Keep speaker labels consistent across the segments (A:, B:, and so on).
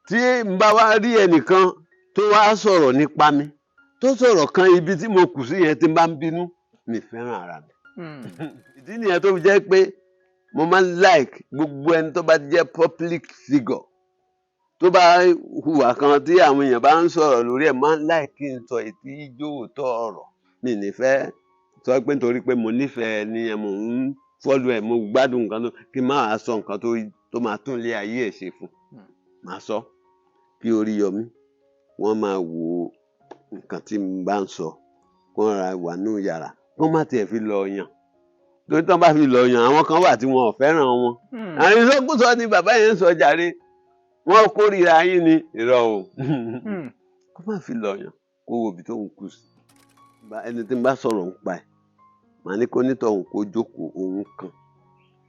A: Tí n bá wá rí ẹnìkan tó wá sọ̀rọ̀ nípa mi, tó sọ̀rọ̀ kan ibi tí mo kù sí yẹn, tí n bá ń bínú, mi fẹ́ràn ara mi. Ìdí nìyẹn tó fi jẹ́ pé mo máa ń like gbogbo ẹni tó bá jẹ́ public figure, tó bá hùwà kan tí àwọn èèyàn bá ń sọ̀rọ̀ lórí ẹ̀, máa ń like kí n sọ ètí ijó òótọ́ ọ̀rọ̀. Mi ní fẹ́ sọ pé nítorí pé mo nífẹ̀ẹ́ ni ẹ̀, mò ń follow ẹ̀, mo gbádùn nǹkan tó, kí n má wàá sọ nǹkan tó máa tún lé ayé ẹ̀ ṣe fún. Màá sọ kí Oríyọmí wọ́n máa wo nǹkan tí n bá ń sọ, kó ra wà nù yàrá, kó má tiẹ̀ fi lọ yàn, torí tí wọ́n bá fi lọ yàn, àwọn kan wà tí wọn ò fẹ́ràn wọn. Àwọn ìsọkúsọ ni bàbá yẹn ń sọ jàre, wọn kórìíra yín ni. Irọ́ o. Kó má fi lọ yàn, kó wo ibi tó ń kú sí. Ẹni tí n bá sọ̀rọ̀ ń pa ẹ̀, màá ní kó nítọ̀hún kó jókòó, òun kan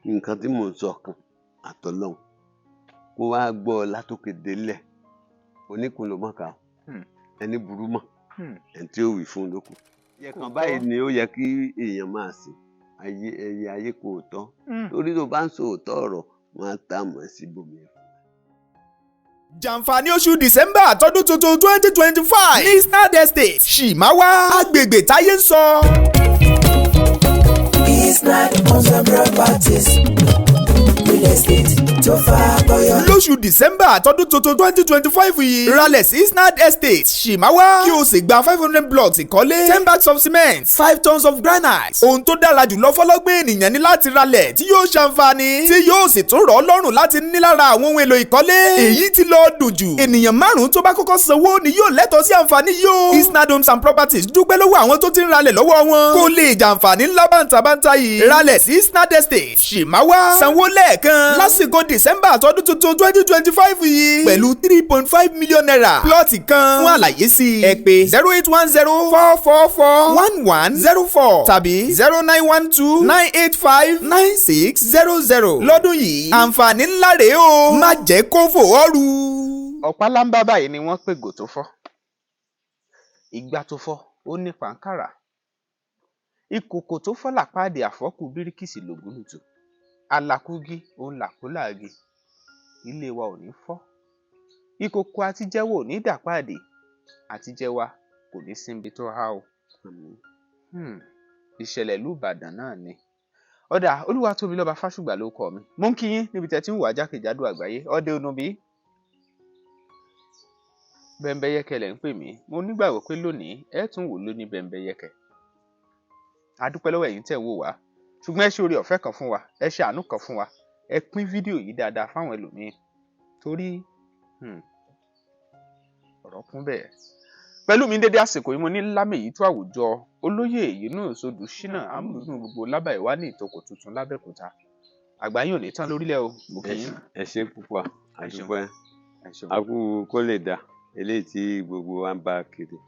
A: nǹkan tí mò ń sọ kan àtọlọ́hun, kó wá gbọ́ ọ látòkè délẹ̀. Oníkun ló mọ̀ ká ẹni burú mọ̀ ẹni tí ó wí fún lóko. Yẹ kan báyìí ni ó yẹ kí èèyàn máa sìn ayé ẹyẹ ayé kò tọ́, torí tó bá ń sọ òótọ́ ọ̀rọ̀, wọn á tà mọ́ síbòmí.
B: Jàǹfààní oṣù December tọdún tuntun 2025 ní Isnad Estate, Ṣìmáwá, agbègbè táyé ń sọ.
C: Isnad Homes and Properties, real estate tó fàkọyọ.
B: Lóṣù December tọdún tuntun 2025 yìí, ralẹ̀ sí Isnad Estate, Ṣìmáwá, kí o sì gba 500 blocks ìkọ́lé, 10 bags of cement, 5 tons of granite. Ohun tó dára jùlọ fọlọ́gbọ́n ènìyàn ní láti ralẹ̀ tí yóò ṣàǹfààní, tí yóò sì tún rọ̀ ọ́ lọ́rùn láti ní lára àwọn ohun èlò ìkọ́lé. Èyí tí lọ dùn jù, ènìyàn márùn-ún tó bá kọ́kọ́ sanwó ni yóò lẹ́tọ̀ọ́ sí àǹfààní yìí o. Isnad Homes and Properties dúpẹ́ lọ́wọ́ àwọn tó ti ń ralẹ̀ lọ́wọ́ wọn kó lè jàǹfààní ńlá bàǹtàbàǹtà yìí. Ralẹ̀ sí Isnad Estate, Ṣìmáwá, sanwó lẹ́ẹ̀kan lásìkò December tọdún tuntun 2025 yìí pẹ̀lú ₦3.5 million plọ́ọ̀tì kan. Fún àlàyé sí i, ẹ pè 08104441104 tàbí 09129859600. Lọ́dún yìí, àǹfààní ńlá rèé o, má jẹ́ kó fò ọ́ rú.
D: Ọ̀pálámbá báyìí ni wọ́n pègò tó fọ́, ìgbà tó fọ́ ó ní pàǹkàrà, ìkòkò tó fọ́ làpáàdì, àfọ́kù bíríkìsì lògúlùtù alákúgí òun làkúlàági. Ilé wa ò ní fọ́, ìkòkò àtijẹ́wọ́ ò ní dàpáàdì, àtijẹ́wa kò ní síbi tó há o. Ìṣẹ̀lẹ̀ ìlú Ìbàdàn náà ni ọ̀dà. Olúwatóbilọ́ba Fásùgbà ló kọ mi. Mo ń kí yín níbi tẹ́ ti ń wà jákèjádò àgbáyé. Ọdẹ onubi Bẹ́ńbẹ́yẹ́kẹ́ lẹ̀ ń pè mí. Mo nígbàgbọ́ pé lónìí ẹ tún wò lóní bẹ́ńbẹ́yẹ́kẹ́. A dúpẹ́ lọ́wọ́ ẹ̀yin tẹ̀ ń wò wá, ṣùgbọ́n ẹ ṣe oore ọ̀fẹ́ kan fún wa, ẹ ṣe àánú kan fún wa, ẹ pín fídíò yìí dáadáa fáwọn ẹlòmíín, torí ọ̀rọ̀ kún bẹ́ẹ̀. Pẹ̀lú mi dédé àsìkò yìí, mo ní lámèyí tó àwùjọ, olóyè Yunus Odùṣínà, amúlùdùn gbogbo lábà ìwá ní ìtòkò tuntun lábẹ́òkúta. Àgbáyé ò ní tán lórílẹ̀ o, mo kí yín.
A: Ẹ ṣe púpọ̀.
D: Ẹ ṣeun.
A: Àdúpẹ́.
D: Ẹ ṣeun.
A: A kú kó lè dà eléyìí tí gbogbo wa ń bá kiri.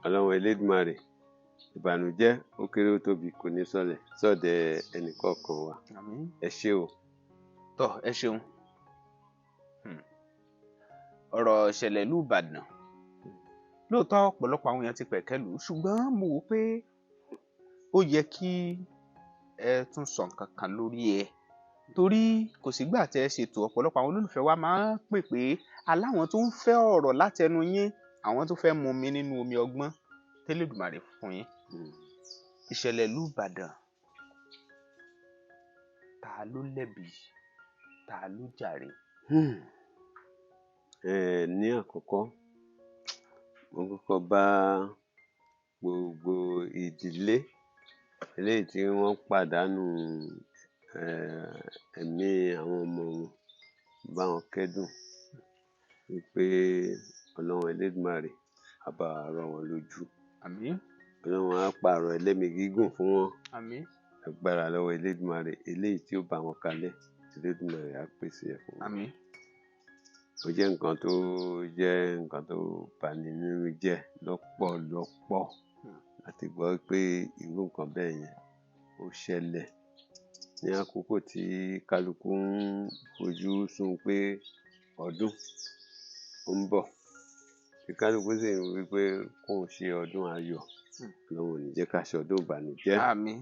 A: Ọlọ́run Elédùmarè, ìbànújẹ́ ó kéré ó tóbi kò ní sọlẹ̀ sọ́dẹ̀ ẹnìkọ̀ọ̀kan wa.
D: Àmín.
A: Ẹ ṣé o.
D: Tọ, ẹ ṣeun. Ọ̀rọ̀ ìṣẹ̀lẹ̀ ìlú Ìbàdàn, lóòótọ́ ọ̀pọ̀lọpọ̀ àwọn èèyàn ti pẹ̀kẹ́ lù ú, ṣùgbọ́n mo wò pé ó yẹ kí ẹ tún sọ nǹkan kan lórí ẹ̀, torí kò sígbà tẹ́ ẹ ṣètò, ọ̀pọ̀lọpọ̀ àwọn olólùfẹ́ wa máa ń pè pé aláwọn tó ń fẹ́ ọ̀rọ̀ látẹnu yín, àwọn tó fẹ́ mu mi nínú omi ọgbọ́n tẹ́lẹ̀dùmarè fún yín. Ìṣẹ̀lẹ̀ ìlú Ìbàdàn, ta ló lẹ́bi, ta ló jàre?
A: Ní àkọ́kọ́, mo kọ́kọ́ bá gbogbo ìdílé eléyìí tí wọ́n pàdánù ẹ̀mí àwọn ọmọ wọn, bá wọn kẹ́dùn wípé Ọlọ́run Elédùmarè á bá wa rọ̀ wọ́n lójú.
D: Àmín.
A: Ọlọ́run á pààrọ̀ ẹlẹ́mìí gígùn fún wọn.
D: Àmín.
A: Agbára lọ́wọ́ Elédùmarè, eléyìí tí ó bá wọn kalẹ̀, Elédùmarè á pèsè ẹ̀ fún wọn.
D: Àmín.
A: Ó jẹ́ nǹkan tó jẹ́ nǹkan tó bani nínú jẹ́ lọ́pọ̀lọpọ̀ láti gbọ́ pé irú nǹkan bẹ́ẹ̀ yẹn ó ṣẹlẹ̀ ní àkókò tí kálukú ń fojú sùn pé ọdún ó ń bọ̀, tí kálukú sì ń wí pé kóun ṣe ọdún ayọ̀. Ọlọ́run ò ní jẹ́ ká ṣe ọdún ìbànújẹ́.
D: Àmín.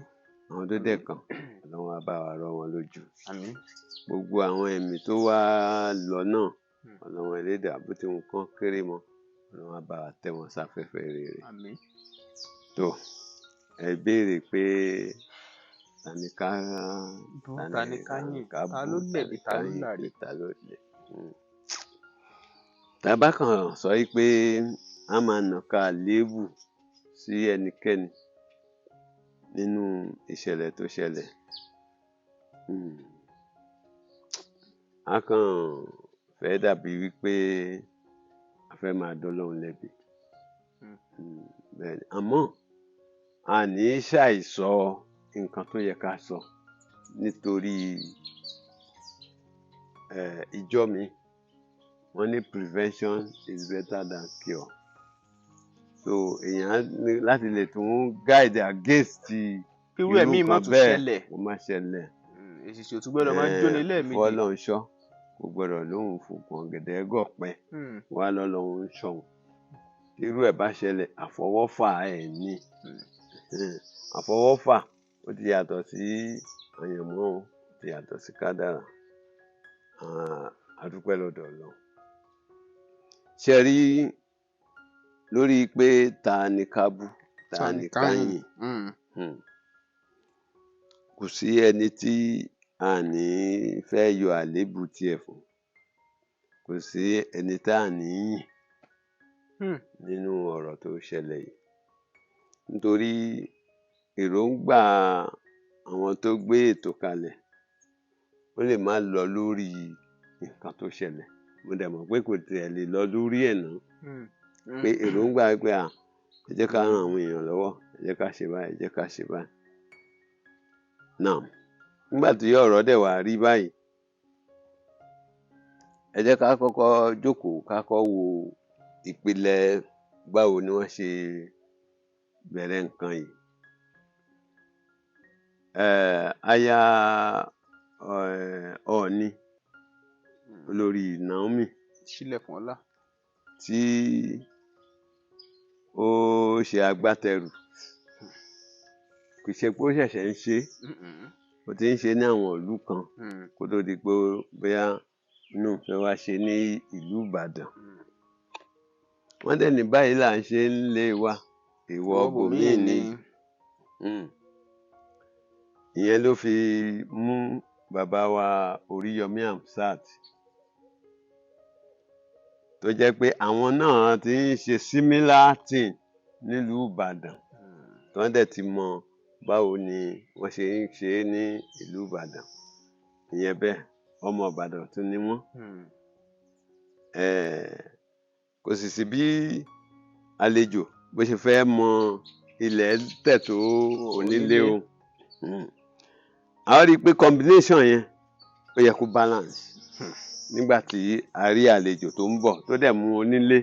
A: Àwọn tó dẹ̀ kàn, Ọlọ́run á bá wa rọ̀ wọ́n lójú.
D: Àmín.
A: Gbogbo àwọn ẹ̀mí tó wá lọ náà. Ọlọ́run Ẹlẹ́dàá, bó ti wù kán kéré mọ́, Ọlọ́run á bá wa tẹ́ wọn sáfẹ́fẹ́ rere.
D: Àmín.
A: Tó ẹ béèrè pé ta ni ká
D: Ta ni ká yìn,
A: ká
D: ta
A: bú,
D: ló lẹ̀bi,
A: ta
D: ta ló
A: ni ká
D: láre?
A: yìn, ta ló lẹ̀. Tá a bá kàn sọ yìí pé a máa nàka àléébù sí ẹnikẹ́ni nínú ìṣẹ̀lẹ̀ tó ṣẹlẹ̀, a kàn fẹ́ dàbí wípé a fẹ́ máa dọ́lọ́run lẹ́bi. Bẹ́ẹ̀ ni, àmọ́ a ní ṣàìsọ nǹkan tó yẹ ká sọ nítorí ìjọ mi wọ́n ní prevention is better than cure, so èèyàn á ní láti lè tún guide against
D: Irú ẹ̀mí má
A: nǹkan
D: tún
A: bẹ́ẹ̀
D: ṣẹlẹ̀.
A: kó má ṣẹlẹ̀.
D: Èsìsì ò tún gbọ́dọ̀ máa jóni lẹ́ẹ̀mejì.
A: Fọlọ́nṣọ́ kò gbọ́dọ̀ lóhùn fògùn ọ̀gẹ̀dẹ̀ gọ̀pẹ́ wà lọ́lọ́hún ń ṣọ̀hún. Irú ẹ̀ bá ṣẹlẹ̀, àfọwọ́fà ẹ̀ ní. Àfọwọ́fà ó ti yàtọ̀ sí àyànmọ́ o, ó ti yàtọ̀ sí kádàrà. A dúpẹ́ lọ́dọ̀ Ọlọ́run. Ṣe rí lórí pé ta ni ká bú, ta ni ká yìn? Kò sí ẹni tí a ní fẹ́ yọ àléébù tiẹ̀ fún, kò sí ẹni tá a ní yìn nínú ọ̀rọ̀ tó ṣẹlẹ̀ yìí, nítorí èròǹgbà àwọn tó gbé ètò kalẹ̀ ó lè má lọ lórí nǹkan tó ṣẹlẹ̀. Mo dẹ̀ mọ̀ pé kò tiẹ̀ lè lọ lórí ẹ̀ náà, pé èròǹgbà pé à, ẹ jẹ́ ká ran àwọn èèyàn lọ́wọ́, ẹ jẹ́ ká ṣe báyìí, ẹ jẹ́ ká ṣe báyìí. Now, nígbà tí ọ̀rọ̀ dẹ̀ wá rí báyìí, ẹ jẹ́ ká kọ́kọ́ jókòó, ká kọ́ wo ìpìlẹ̀ báwo ni wọ́n ṣe bẹ̀rẹ̀ nǹkan yìí. Aya Ọọ̀ni, Olórí Naomi
D: Sílẹ̀kùnọlá,
A: tí ó ṣe agbátẹrù, kì í ṣe pé ó ṣẹ̀ṣẹ̀ ń ṣe é, ó ti ń ṣe ní àwọn ìlú kan kó tó di pé bóyá inú fẹ́ wá ṣe ní ìlú Ìbàdàn. Wọ́n dẹ̀ ní báyìí là ń ṣe ń lé wa, ìwọ bòmíì ni. Ìyẹn ló fi mú bàbá wa Oríyọmí Hamzat, tó jẹ́ pé àwọn náà ti ń ṣe similar thing nílùú Ìbàdàn, tí wọ́n dẹ̀ ti mọ báwo ni wọ́n ṣe ń ṣe é ní ìlú Ìbàdàn. Ìyẹn bẹ́ẹ̀, ọmọ Ìbàdàn tún ni wọ́n. Kò sì sí bí àlejò bó ṣe fẹ́ mọ ilẹ̀ tẹ̀ tó onílé o. A rí i pé combination yẹn ó yẹ kó balance nígbà tí a rí àlejò tó ń bọ̀ tó dẹ̀ mú onílé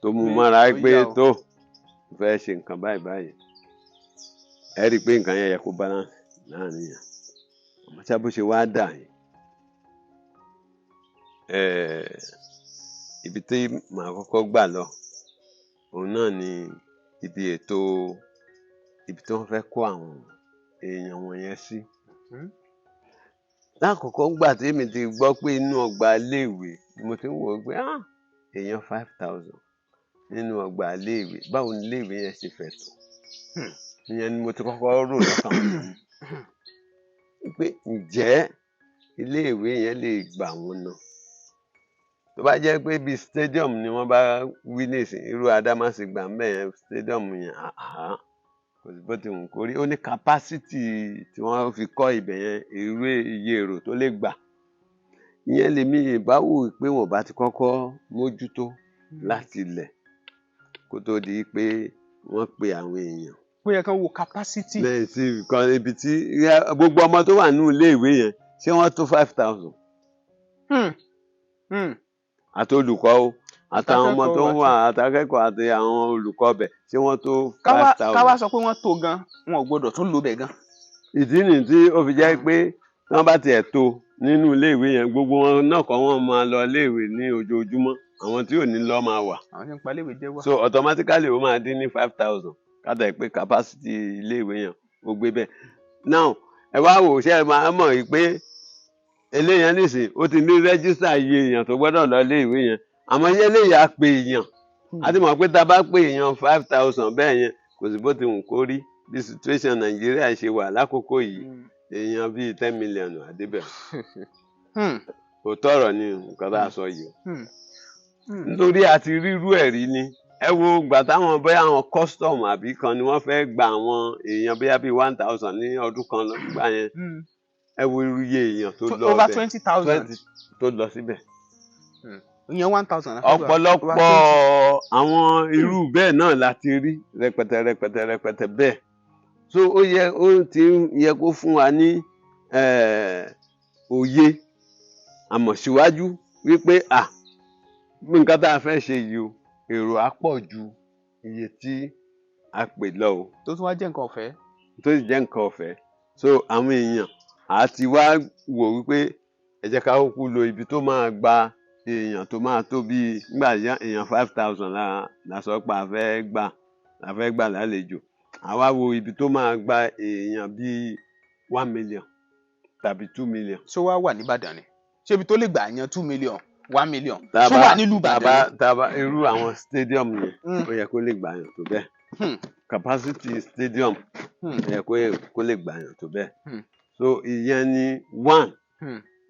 A: tó mú mọ́ra pé tó fẹ́ ṣe nǹkan báyìí báyìí, ẹ rí i pé nǹkan yẹn yẹ kó balance láàrin yẹn. Àmọ́ ṣá, bó ṣe wá dà yìí, ibi tí màá kọ́kọ́ gbà lọ òun náà ni ibi ètò ibi tí wọ́n fẹ́ kó àwọn èèyàn wọ̀nyẹn sí. Lákọ̀ọ́kọ́ ńgbà tí èmi ti gbọ́ pé inú ọgbà iléèwé ni mo ti ń wò ó pé èèyàn 5,000 nínú ọgbà iléèwé, báwo ni iléèwé yẹn ṣe fẹ̀ tó? Ìyẹn ni mo ti kọ́kọ́ rò lọ́kàn mi pé ǹjẹ́ iléèwé yẹn lè gbà wọ́n náà? Tó bá jẹ́ pé bíi stadium ni wọ́n bá wí nísìnyí, irú Adámásingbà ń bẹ̀ yẹn, stadium yẹn, kò sí bó ti wù kó rí, ó ní capacity tí wọ́n fi kọ́ ibẹ̀ yẹn, irú iye èrò tó lè gbà. Ìyẹn lèmi ìbá wò pé wọ́n bá ti kọ́kọ́ mójútó láti ilẹ̀ kó tó di pé wọ́n pe àwọn èèyàn.
D: Ó yẹ kán wo capacity.
A: Lẹ́yìn tí nǹkan ibi tí gbogbo ọmọ tó wà nínú iléèwé yẹn, ṣé wọ́n tó 5,000? Àti olùkọ́ o, àtàwọn ọmọ tó ń wà, àtàkẹ́kọ̀ọ́ àti àwọn olùkọ́ bẹ̀, ṣé wọ́n tó 5,000?
D: Ká wá sọ pé wọ́n tó gan, wọn ò gbọdọ̀ tún lò bẹ̀ gan.
A: Ìdí nìyí tí ó fi jẹ́ pé tí wọ́n bá tiẹ̀ tó nínú iléèwé yẹn, gbogbo wọn náà kọ́ wọ́n máa lọ iléèwé ní ojoojúmọ́, àwọn tí ò ní lọ máa wà.
D: Àwọn tí ń pa iléèwé jẹ́ wà.
A: So automatically ó máa dín ní 5,000 kátà pé capacity iléèwé yẹn ó gbé bẹ́ẹ̀. Now, ẹ wá wò, ṣe é máa mọ̀ yìí pé Eléyàn nísìn ó ti ní rẹ́gísítà iye èèyàn tó gbọ́dọ̀ lọ ilé ìwé yẹn, àmọ́ iye eléyà á pe èèyàn, a ti mọ̀ pé tá a bá pè èèyàn 5,000 bẹ́ẹ̀ yẹn, kò sí bó ti wù kó rí bí situation Nàìjíríà ṣe wà lákòókò yìí, èèyàn bíi 10 million àdébẹ̀. Òótọ́ ọ̀rọ̀ ni nǹkan tá a sọ yìí o, nítorí a ti rírú ẹ̀ rí ni. Ẹ wo ìgbà táwọn bóyá àwọn custom àbí kan ni wọ́n fẹ́ gba àwọn èèyàn bóyá bíi 1,000 ní ọdún kan lọ́gbà yẹn. Ẹ wo irú iye èèyàn tó lọ
D: Over
A: bẹ̀.
D: 20,000.
A: 20 tó lọ síbẹ̀.
D: Ìyẹn 1,000.
A: Ọ̀pọ̀lọpọ̀ àwọn irú bẹ́ẹ̀ náà la ti rí rẹpẹtẹ rẹpẹtẹ rẹpẹtẹ bẹ́ẹ̀. So ó yẹ, ó ti ń yẹ kó fún wa ní òye àmọ̀síwájú wípé à nǹkan tá a fẹ́ ṣe yìí o, èrò á pọ̀ ju iye tí a pè lọ o.
D: Tó tún wá jẹ́ nǹkan ọ̀fẹ́.
A: Tó sì jẹ́ nǹkan ọ̀fẹ́. So àwọn èèyàn á ti wá wò wípé ẹ jẹ́ ká kúkú lo ibi tó máa gba èèyàn tó máa tó bíi nígbà yá èèyàn 5,000 la sọ pé a fẹ́ gbà lálejò, àwa wo ibi tó máa gba èèyàn bíi 1 million tàbí 2 million.
D: Ṣó wá wà nìbàdàn ni? Ṣé ibi tó lè gbà yan 2 million, 1 million,
A: Tá a
D: ṣó wà nílùú Ìbàdàn ni?
A: Tá a bá irú àwọn stadium yẹn, ó yẹ kó lè gbà yàn tó bẹ́ẹ̀. Capacity stadium, ó yẹ kó lè gbà yàn tó bẹ́ẹ̀. So ìyẹn ni one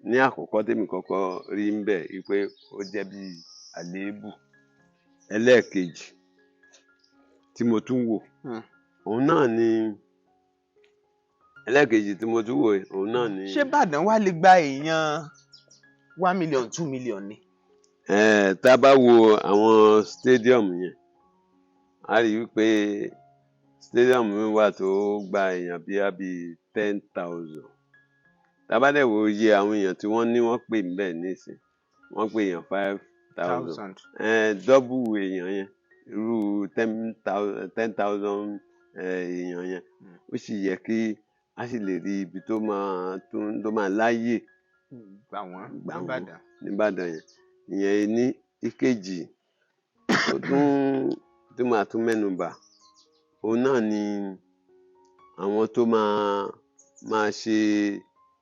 A: ní àkọ́kọ́ tèmi kọ́kọ́ rí ń bẹ̀ wípé ó jẹ́ bí àléébù. Ẹlẹ́ẹ̀kejì tí mo tún wò, òun náà ni ẹlẹ́ẹ̀kejì tí mo tún wò, òun náà ni.
D: Ṣé Ìbàdàn wá lè gba èèyàn 1 million, 2 million ni?
A: Tá a bá wo àwọn stadium yẹn, a rí wípé stadium mi wà tó gba èèyàn bíi 10,000. Tá a bá dẹ̀ wo iye àwọn èèyàn tí wọ́n ní wọ́n pè níbẹ̀ nísìn, wọ́n pè èèyàn 5,000.
D: Thousand.
A: Double èèyàn yẹn, irú 10,000, 10,000 èèyàn yẹn, ó sì yẹ kí a sì lè rí ibi tó máa tó máa láyè
D: gbà wọ́n
A: gbà wọ́n
D: nìbàdàn.
A: Nìbàdàn yẹn. Ìyẹn ní ìkejì tó tún tó máa tún mẹ́nu bà, òun náà ni àwọn tó máa máa ṣe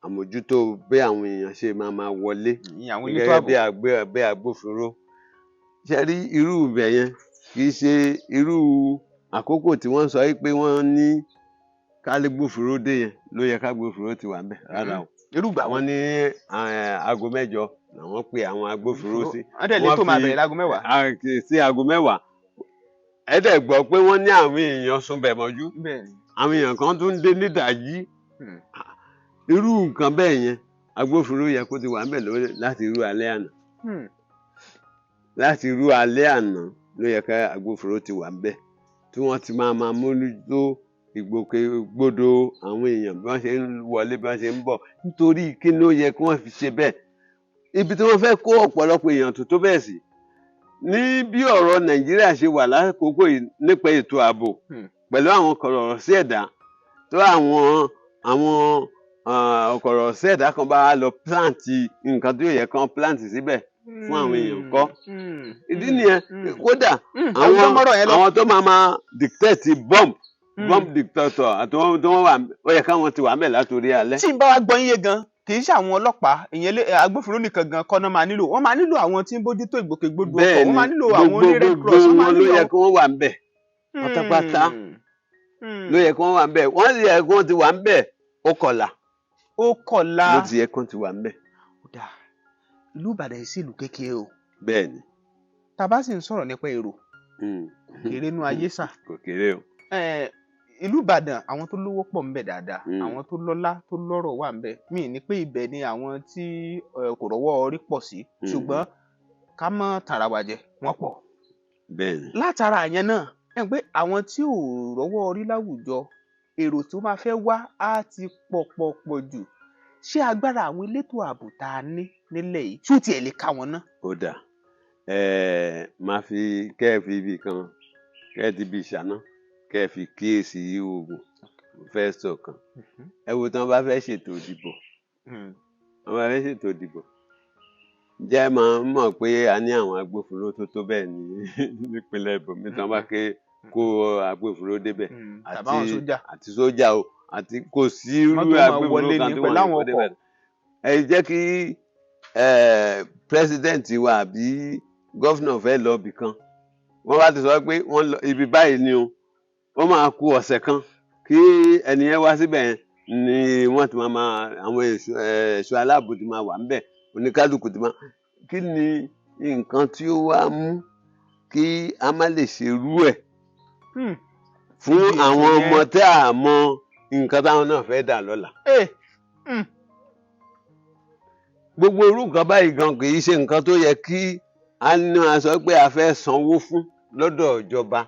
A: àmójútó bí àwọn èèyàn ṣe máa máa wọlé.
D: Ìyẹn àwọn elétò
A: Gẹ́gẹ́
D: ààbò.
A: bí agbófinró ṣe rí irú ibẹ̀ yẹn, kì í ṣe irú àkókò tí wọ́n sọ pé wọ́n ní kálégbófinró dé yẹn ló yẹ kágbófinró ti wà ńbẹ̀ rárá o.
D: Irú ìgbà
A: Wọ́n ní aago 8 làwọn pe àwọn agbófinró sí.
D: Wọ́n dẹ̀ lè tó máa bẹ̀rẹ̀ láago 10.
A: Sí aago 10. Ẹ dẹ̀ gbọ́ pé wọ́n ní àwọn èèyàn sunbẹ̀ mọ́jú, àwọn èèyàn kan tún dé nídàájí. Irú nǹkan bẹ́ẹ̀ yẹn, agbófinró yẹ kó ti wà ńbẹ̀ láti irú alẹ́ àná. Láti irú alẹ́ àná ló yẹ ká agbófinró ti wà ńbẹ̀, tí wọ́n ti máa máa mójútó ìgbòkègbodò àwọn èèyàn, bí wọ́n ṣe ń wọlé, bí wọ́n ṣe ń bọ̀. Nítorí kí ló yẹ kí wọ́n fi ṣe bẹ́ẹ̀? Ibi tí wọ́n fẹ́ kó ọ̀pọ̀lọpọ̀ èèyàn tó tó bẹ́ẹ̀ sí ní bí ọ̀rọ̀ Nàìjíríà ṣe wà lákòókò yìí nípa ètò ààbò pẹ̀lú àwọn kọ̀rọ̀rọ̀ sí ẹ̀dá tó àwọn ọ̀kọ̀rọ̀ sí ẹ̀dá kan bá lọ plant nǹkan tó yẹ kán plant síbẹ̀ fún àwọn èèyàn kọ́. Ìdí nìyẹn. Kódà àwọn tó máa máa dictate bomb, bomb dictator àti wọn tó wọn wà, ó yẹ káwọn ti wà ńbẹ̀ látòrí alẹ́.
D: Tí n bá wá gbọ́ yín yé gan, kì í ṣe àwọn ọlọ́pàá, ìyẹn agbófinró nìkan gan kọ́ náà máa nílò. Wọ́n máa nílò àwọn tí ń bójútó ìgbòkègbodò ọkọ̀, wọ́n máa nílò àwọn oní Red Cross, wọ́n máa
A: Gbogbo
D: nílò.
A: Ló yẹ kí wọ́n wà ńbẹ̀ pátápátá, ló yẹ kí wọ́n wà ńbẹ̀. Wọ́n yẹ kí wọ́n ti wà ńbẹ̀ ó kọlà.
D: Ó kọ̀la.
A: Ló ti yẹ kí wọ́n ti wà ńbẹ̀.
D: Ìlú Ìbàdàn yìí sí ìlú kékeré o.
A: Bẹ́ẹ̀ni.
D: Tá a bá sì ń sọ̀rọ̀ nípa èrò, kéré nú ayé sà.
A: Kò kéré o.
D: Ìlú Ìbàdàn, àwọn tó lówó pọ̀ ńbẹ̀ dáadáa, àwọn tó lọ́lá tó lọ́rọ̀ wà ńbẹ̀. Mí ní pé ibẹ̀ ni àwọn tí kò rọ́wọ́ orí pọ̀ sí, ṣùgbọ́n ká má tara wa jẹ, wọ́n pọ̀.
A: Bẹ́ẹ̀ni.
D: Látara àyẹn náà ẹ pé àwọn tí ò rọ́wọ́ orí láwùjọ, èrò tó máa fẹ́ wá á ti pọ̀ pọ̀ pọ̀ jù. Ṣé agbára àwọn elétò ààbò tá a ní nílẹ̀ yìí tí ó tiẹ̀ lè ká wọn ná?
A: Ó dà, máa fi kẹ́ ẹ fi ibì kan kẹ́ ẹ ti bí ìṣáná kẹ́ ẹ fi kíyèsí oògùn fẹ́ sọ kan. Ẹ wo tí wọ́n bá fẹ́ ṣètò ìdìbò, wọ́n bá fẹ́ ṣètò ìdìbò, ǹjẹ́ ẹ máa ń mọ̀ pé a ní àwọn agbófinró tó tó bẹ́ẹ̀ ní nípínlẹ̀ ibòmí tí wọ́n bá ké kó agbófinró débẹ̀?
D: Tàbí àwọn sójà.
A: Àti sójà o, àti kò sí irú
D: Mọ́tò máa
A: agbófinró
D: wọlé
A: kan
D: ní
A: tí
D: pẹ̀lú
A: wọ́n lè
D: àwọn
A: kó
D: ọkọ̀.
A: débẹ̀. Ẹ jẹ́ kí president wa àbí governor fẹ́ lọ ibì kan, wọ́n bá ti sọ pé wọ́n lọ ibi báyìí ni o, ó máa kù ọ̀sẹ̀ kan kí ẹni yẹn wá síbẹ̀ yẹn ni wọ́n ti máa àwọn ẹ̀ṣọ́ aláàbò ti máa wà ńbẹ̀, oníkálukú ti máa. Kí ni nǹkan tí ó wá mú kí a má lè ṣerú ẹ̀ fún àwọn ọmọ tí a mọ nǹkan táwọn náà fẹ́ dà lọ́la? Gbogbo irú nǹkan báyìí gan kì í ṣe nǹkan tó yẹ kí a ní a sọ pé a fẹ́ sanwó fún lọ́dọ̀ ìjọba,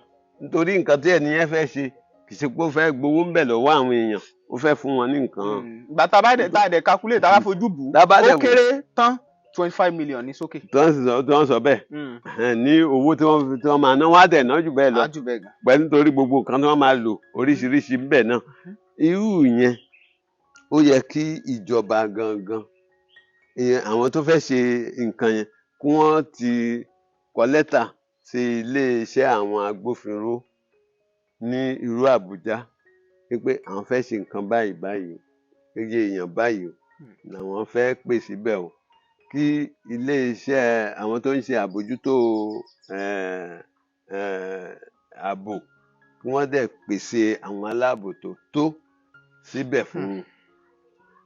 A: nítorí nǹkan tí ẹni yẹn fẹ́ ṣe kì í ṣe pé ó fẹ́ gbowó ńbẹ̀ lọ́wọ́ àwọn èèyàn, ó fẹ́ fún wọn ní nǹkan.
D: Ìgbà tá a bá dẹ̀ tá a dẹ̀ calculate, tá a bá fojú bù ú,
A: Tá a bá
D: ó
A: dẹ̀ wò.
D: kéré tán 25 million ní sókè.
A: Tí wọ́n sọ bẹ́ẹ̀ ní owó tí wọ́n máa ná, wọ́n á dẹ̀ ná jù bẹ́ẹ̀ lọ.
D: Á jù bẹ́ẹ̀ gan.
A: Pẹ̀lú nítorí gbogbo nǹkan tí wọ́n máa lò oríṣiríṣi ńbẹ̀ náà. Irú yẹn ó yẹ kí ìjọba gangan, ìyẹn àwọn tó fẹ́ ṣe nǹkan yẹn, kí wọ́n ti kọ lẹ́tà sí iléeṣẹ́ àwọn agbófinró ní irú Àbújá wípé àwọn fẹ́ ṣe nǹkan báyìí báyìí, iye èèyàn báyìí làwọn fẹ́ pè síbẹ̀ o, kí iléeṣẹ́ àwọn tó ń ṣe àbójútó ààbò kí wọ́n dẹ̀ pèsè àwọn aláàbò tó tó síbẹ̀ fún un,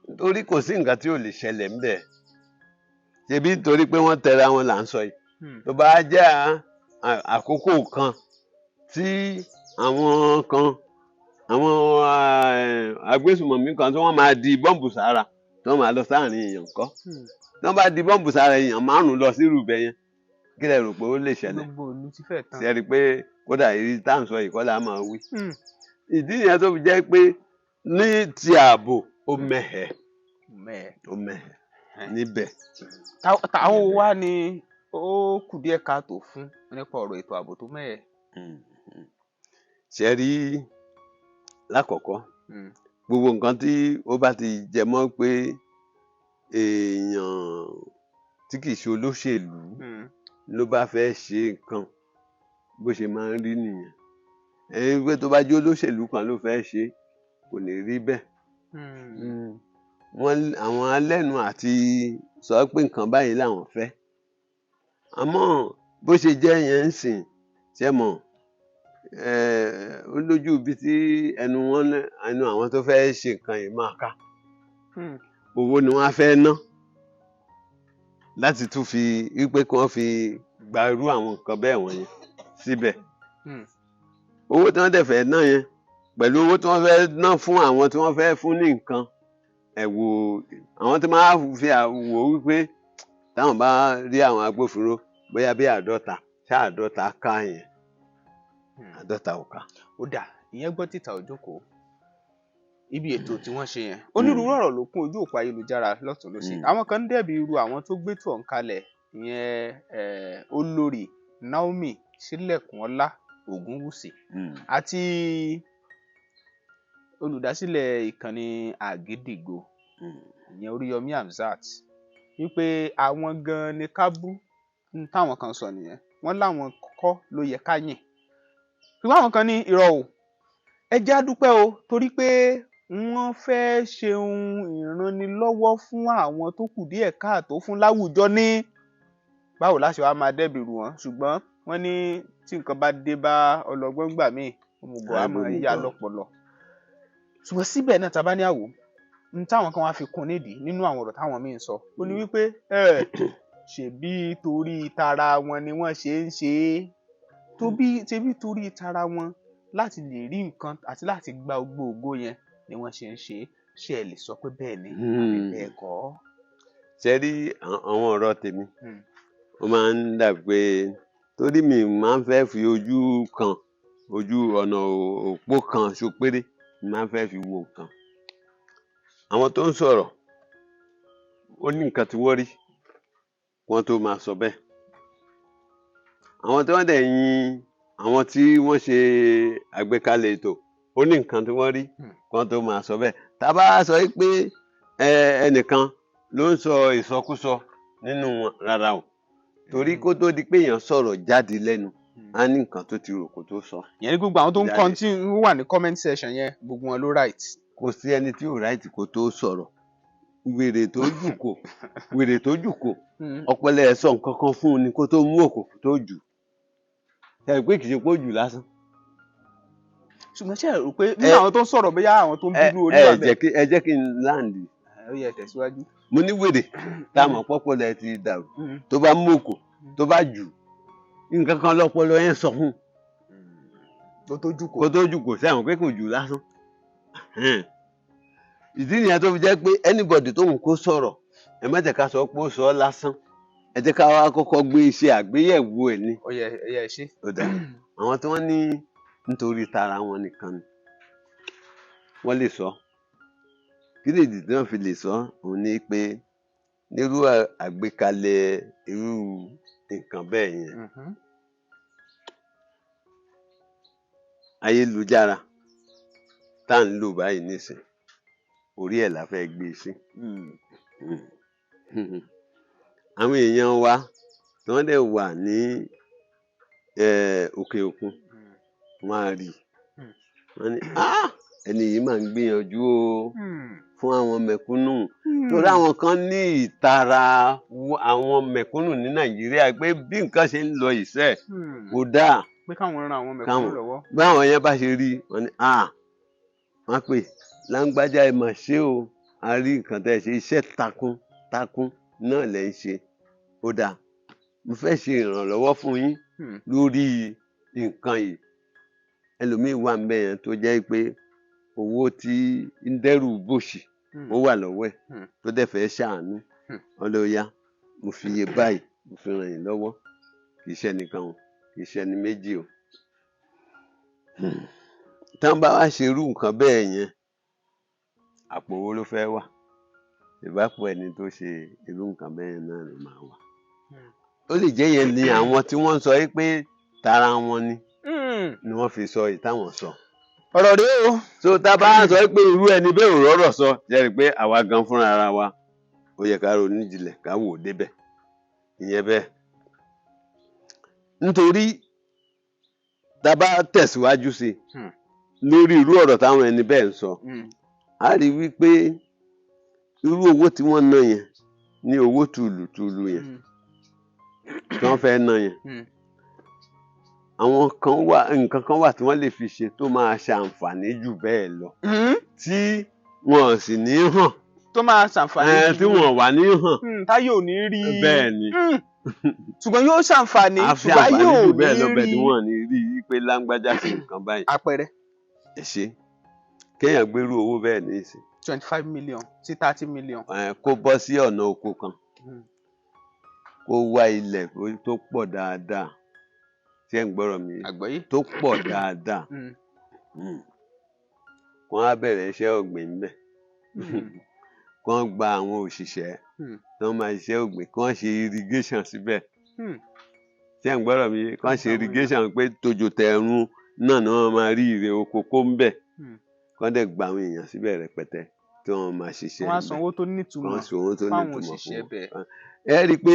A: nítorí kò sí nǹkan tí ò lè ṣẹlẹ̀ ńbẹ̀. Ṣebí nítorí pé wọ́n tẹra wọn là ń sọ yìí. Tó bá jẹ́ àkókò kan tí àwọn kan, àwọn agbésùmọ̀mí kan tí wọ́n máa di bọ́ǹbù sára, tí wọ́n máa lọ sáàrin èèyàn kọ́, tí wọ́n bá di bọ́ǹbù sára èèyàn 5 lọ sí irúbẹ̀ yẹn, kí lẹ rò pé ó lè ṣẹlẹ̀?
D: Gbogbo ìlú ti fẹ́ tán.
A: Ṣe rí i pé kódà èyí tá à ń sọ yìí kọ́ la máa wí. Ìdí nìyẹn tó fi jẹ́ pé ní ti ààbò ó mẹ́hẹ̀, ó mẹ́hẹ̀ níbẹ̀.
D: Táwọn wá ni ó kù díẹ̀ káàtó fún nípa ọ̀rọ̀ ètò ààbò tó mẹ́hẹ̀.
A: Ṣe rí lákọ̀ọ́kọ́, gbogbo nǹkan tí ó bá ti jẹ mọ́ pé èèyàn tí kì í ṣe olóṣèlú ló bá fẹ́ ṣe nǹkan, bó ṣe máa ń rí nìyẹn. Ẹni pé tó bá jẹ́ olóṣèlú kan ló fẹ́ ṣe, kò ní rí bẹ́ẹ̀. Wọ́n àwọn alẹ́nu àti sọ pé nǹkan báyìí làwọn fẹ́. Àmọ́ bó ṣe jẹ́ yẹn ń sìn, ṣe mọ̀, ó lójú ibi tí ẹnu wọn, ẹnu àwọn tó fẹ́ ṣe nǹkan yìí máa ká. Owó ni wọ́n á fẹ́ ná láti tún fi wípé kí wọ́n fi gba irú àwọn nǹkan bẹ́ẹ̀ wọ̀nyẹn síbẹ̀. Owó tí wọ́n dẹ̀ fẹ́ ná yẹn pẹ̀lú owó tí wọ́n fẹ́ ná fún àwọn tí wọ́n fẹ́ fún ní nǹkan, ẹ̀ wò àwọn tí máa fi wò wípé táwọn bá rí àwọn agbófinró bóyá bí 50, ṣá 50 ká yẹn, 50 ò ká.
D: Ó dà, ìyẹn gbọ́ títà òjókòó ibi ètò tí wọ́n ṣe yẹn. Onírúurú ọ̀rọ̀ ló kún ojú òpó ayélujára lọ́tùn lósì. Àwọn kan ń dẹ̀bi irú àwọn tó gbé tó ọ̀hún kalẹ̀ ìyẹn olórí Naomi Sílẹ̀kùnọlá Ògúnwùsì àti olùdásílẹ̀ ìkànnì Àgídìgbo ìyẹn Oríyọmí Hamzat, wípé àwọn gan ni ká bú. Táwọn kan sọ nìyẹn, wọ́n láwọn kọ́ ló yẹ ká yìn. Ṣùgbọ́n àwọn kan ní irọ́ o, ẹ jẹ́ á dúpẹ́ o, torí pé wọ́n fẹ́ ṣe ohun ìrànlọ́wọ́ fún àwọn tó kù díẹ̀ káàtó fún láwùjọ ní. Báwo la ṣe wá máa dẹ́bi rù wọ́n? Ṣùgbọ́n wọ́n ní tí nǹkan bá dé bá ọlọ́gbọ́n gbà míì, òmùgọ̀ á máa yá lọ́pọlọ. Ṣùgbọ́n síbẹ̀ náà, tá a bá ní àwò n táwọn kan wá fi kún nídìí nínú àwọn ọ̀rọ̀ táwọn míì ń sọ, ó ní wípé ṣèbí torí tara wọn ni wọ́n ṣe ń ṣe é, ṣebí torí tara wọn láti lè rí nǹkan àti láti gba gbogbo ògo yẹn ni wọ́n ṣe ń ṣe é. Ṣé ẹ lè sọ pé bẹ́ẹ̀ ni àbí bẹ́ẹ̀ kọ́?
A: Ṣe rí àwọn ọ̀rọ̀ tèmi, ó máa ń dàbí pé torí mi máa ń fẹ́ fi ojú kan, ojú ọ̀nà òpó kan ṣo péré máa ń fẹ́ fi wo nǹkan. Àwọn tó ń sọ̀rọ̀ ó ní nǹkan tí wọ́n rí wọ́n tó máa sọ bẹ́ẹ̀. Àwọn tí wọ́n dẹ̀ yin àwọn tí wọ́n ṣe àgbékalẹ̀ ètò ó ní nǹkan tí wọ́n rí wọ́n tó máa sọ bẹ́ẹ̀. Tá a bá sọ pé ẹnìkan ló ń sọ ìsọkúsọ nínú wọn, rárá o, torí kó tó di pé èèyàn sọ̀rọ̀ jáde lẹ́nu, á ní nǹkan tó ti rò kó tó sọ.
D: Ìyẹn ní gbogbo àwọn tó ń kọ́ tí ń wà ní comment section yẹn, gbogbo wọn ló right.
A: Kò sí ẹni tí ò right kó tó sọ̀rọ̀. Wèrè tó jù kò, wèrè tó jù kò, ọpọlọ ẹ̀ sọ nǹkan kan fún un ni kó tó mú òkò tó jù. Ẹ pé kì í ṣe pé ó jù lásán.
D: Ṣùgbọ́n ṣe rò pé nínú àwọn tó ń sọ̀rọ̀, bóyá àwọn tó ń bínú orí
A: ẹ
D: wà
A: jẹ́
D: bẹ́ẹ̀.
A: kí ẹ jẹ́ kí n láǹdì.
D: Ó yẹ tẹ̀síwájú.
A: Mo ní wèrè tá a mọ̀ pọ́pọ́lọ ẹ ti dàrú, tó bá mú òkò tó bá jù, nǹkan kan lọ́pọlọ yẹn sọ fún un
D: tó tó jù kò.
A: Kó tó jù kò sẹ́wọ̀n pé kò jù lásán. Ìdí nìyẹn tó fi jẹ́ pé anybody tó ń kó sọ̀rọ̀, ẹ má jẹ́ ká sọ pé ó sọ ọ́ lásán, ẹ jẹ́ ká wá kọ́kọ́ gbé iṣẹ́ àgbéyẹ̀wò ẹ̀ ní.
D: Ó yẹ, ẹ yẹ ṣe.
A: Ó dà, àwọn tí wọ́n ní nítorí tara wọn nìkan ni wọ́n lè sọ. Kí lè dì tí wọ́n fi lè sọ? Òun ni pé nírú àgbékalẹ̀ irú nǹkan bẹ́ẹ̀ yẹn, ayélujára tá à ń lò báyìí nísìn, orí ẹ̀ la fẹ́ gbé e sí. Àwọn èèyàn wa tí wọ́n dẹ̀ wà ní òkè òkun, wọ́n á rí i, wọ́n ní, "Ah, ẹni yìí máa ń gbìyànjú o fún àwọn mẹ̀kúnnù," torí àwọn kan ní ìtara àwọn mẹ̀kúnnù ní Nàìjíríà pé bí nǹkan ṣe ń lọ ìṣe kò dáa.
D: Pé káwọn ran àwọn mẹ̀kúnnù lọ́wọ́.
A: Báwọn yẹn bá ṣe rí i, wọ́n ní, "Ah," wọ́n pè láńgbájá, "Ẹ mà ṣe o, a rí nǹkan tẹ́ ẹ ṣe, iṣẹ́ takun takun náà lẹ́ ń ṣe. Ó dáa, mo fẹ́ ṣe ìrànlọ́wọ́ fún yín lórí nǹkan yìí." Ẹlòmíín wà ńbẹ̀ yẹn tó jẹ́ pé owó tí ń dẹ́rù bòṣì ó wà lọ́wọ́ ẹ̀, tó dẹ̀ fẹ́ ṣàánú. Ọlọ́ya, mo fi iye báyìí mo fi ràn yín lọ́wọ́. Kì í ṣe ẹnìkan o, kì í ṣe ẹni méjì o. Tán bá wá ṣe irú nǹkan bẹ́ẹ̀ yẹn, àpò owó ló fẹ́ wà? Ìbápò ẹni tó ṣe irú nǹkan bẹ́ẹ̀ yẹn náà ló máa wà. Ó lè jẹ́ yẹn ni àwọn tí wọ́n ń sọ yìí pé tara wọn ni ni wọ́n fi sọ èyí táwọn sọ.
D: Ọ̀rọ̀ rèé o.
A: So tá a bá sọ pé irú ẹni bẹ́ẹ̀ ò rọ́rọ̀ sọ, jẹ́rìí pé àwa gan fúnra ara wa, ó yẹ ká ronú jinlẹ̀, ká wò ó débẹ̀. Ìyẹn bẹ́ẹ̀, nítorí tá a bá tẹ̀síwájú sí i lórí irú ọ̀rọ̀ táwọn ẹni bẹ́ẹ̀ ń sọ, a rí wípé irú owó tí wọ́n ná yẹn ní owó tùlùtùlù yẹn tí wọ́n fẹ́ ná yẹn, àwọn kan wà, nǹkan kan wà tí wọ́n lè fi ṣe tó máa ṣàǹfààní jù bẹ́ẹ̀ lọ, tí wọn sì ní hàn.
D: Tó máa ṣàǹfààní
A: tí wọn wà ní hàn.
D: Táyé ò ní rí.
A: Bẹ́ẹ̀ ni.
D: Ṣùgbọ́n yóò ṣàǹfààní,
A: a fi
D: ṣùgbọ́n
A: àǹfààní
D: yóò
A: jù
D: ní
A: bẹ́ẹ̀ lọ, bẹ́ẹ̀
D: rí.
A: tí wọn ní rí i pé láńgbájá ṣe nǹkan báyìí.
D: Àpẹẹrẹ?
A: Ẹ ṣe kéèyàn gbérú owó bẹ́ẹ̀ ní ìsìn,
D: 25 million sí 30 million.
A: Kó bọ́ sí ọ̀nà oko kan, kó wá ilẹ̀ tó pọ̀ dáadáa, tí ẹ̀ ń gbọ́rọ̀ mi,
D: Àgbọ́yé.
A: tó pọ̀ dáadáa, wọ́n á bẹ̀rẹ̀ iṣẹ́ ọ̀gbìn ńbẹ̀, kí wọ́n gba àwọn òṣìṣẹ́ tí wọ́n máa ṣiṣẹ́ ọ̀gbìn, kí wọ́n ṣe irrigation síbẹ̀. Tí ẹ̀ ń gbọ́rọ̀ mi, kí wọ́n ṣe
D: Àwọn èèyàn.
A: irrigation pé tòjò tẹ̀ẹ̀rùn náà ni wọ́n máa rí ìrè oko kó ń bẹ̀, kí wọ́n dẹ̀ gba àwọn èèyàn síbẹ̀ rẹpẹtẹ tí wọ́n máa ṣiṣẹ́
D: Wọ́n á
A: ńbẹ̀.
D: sanwó tó
A: Kí
D: nítumọ̀
A: wọ́n san owó tó
D: fáwọn
A: nítumọ̀ fún
D: òṣìṣẹ́
A: wọn.
D: bẹ̀.
A: Ẹ rí i pé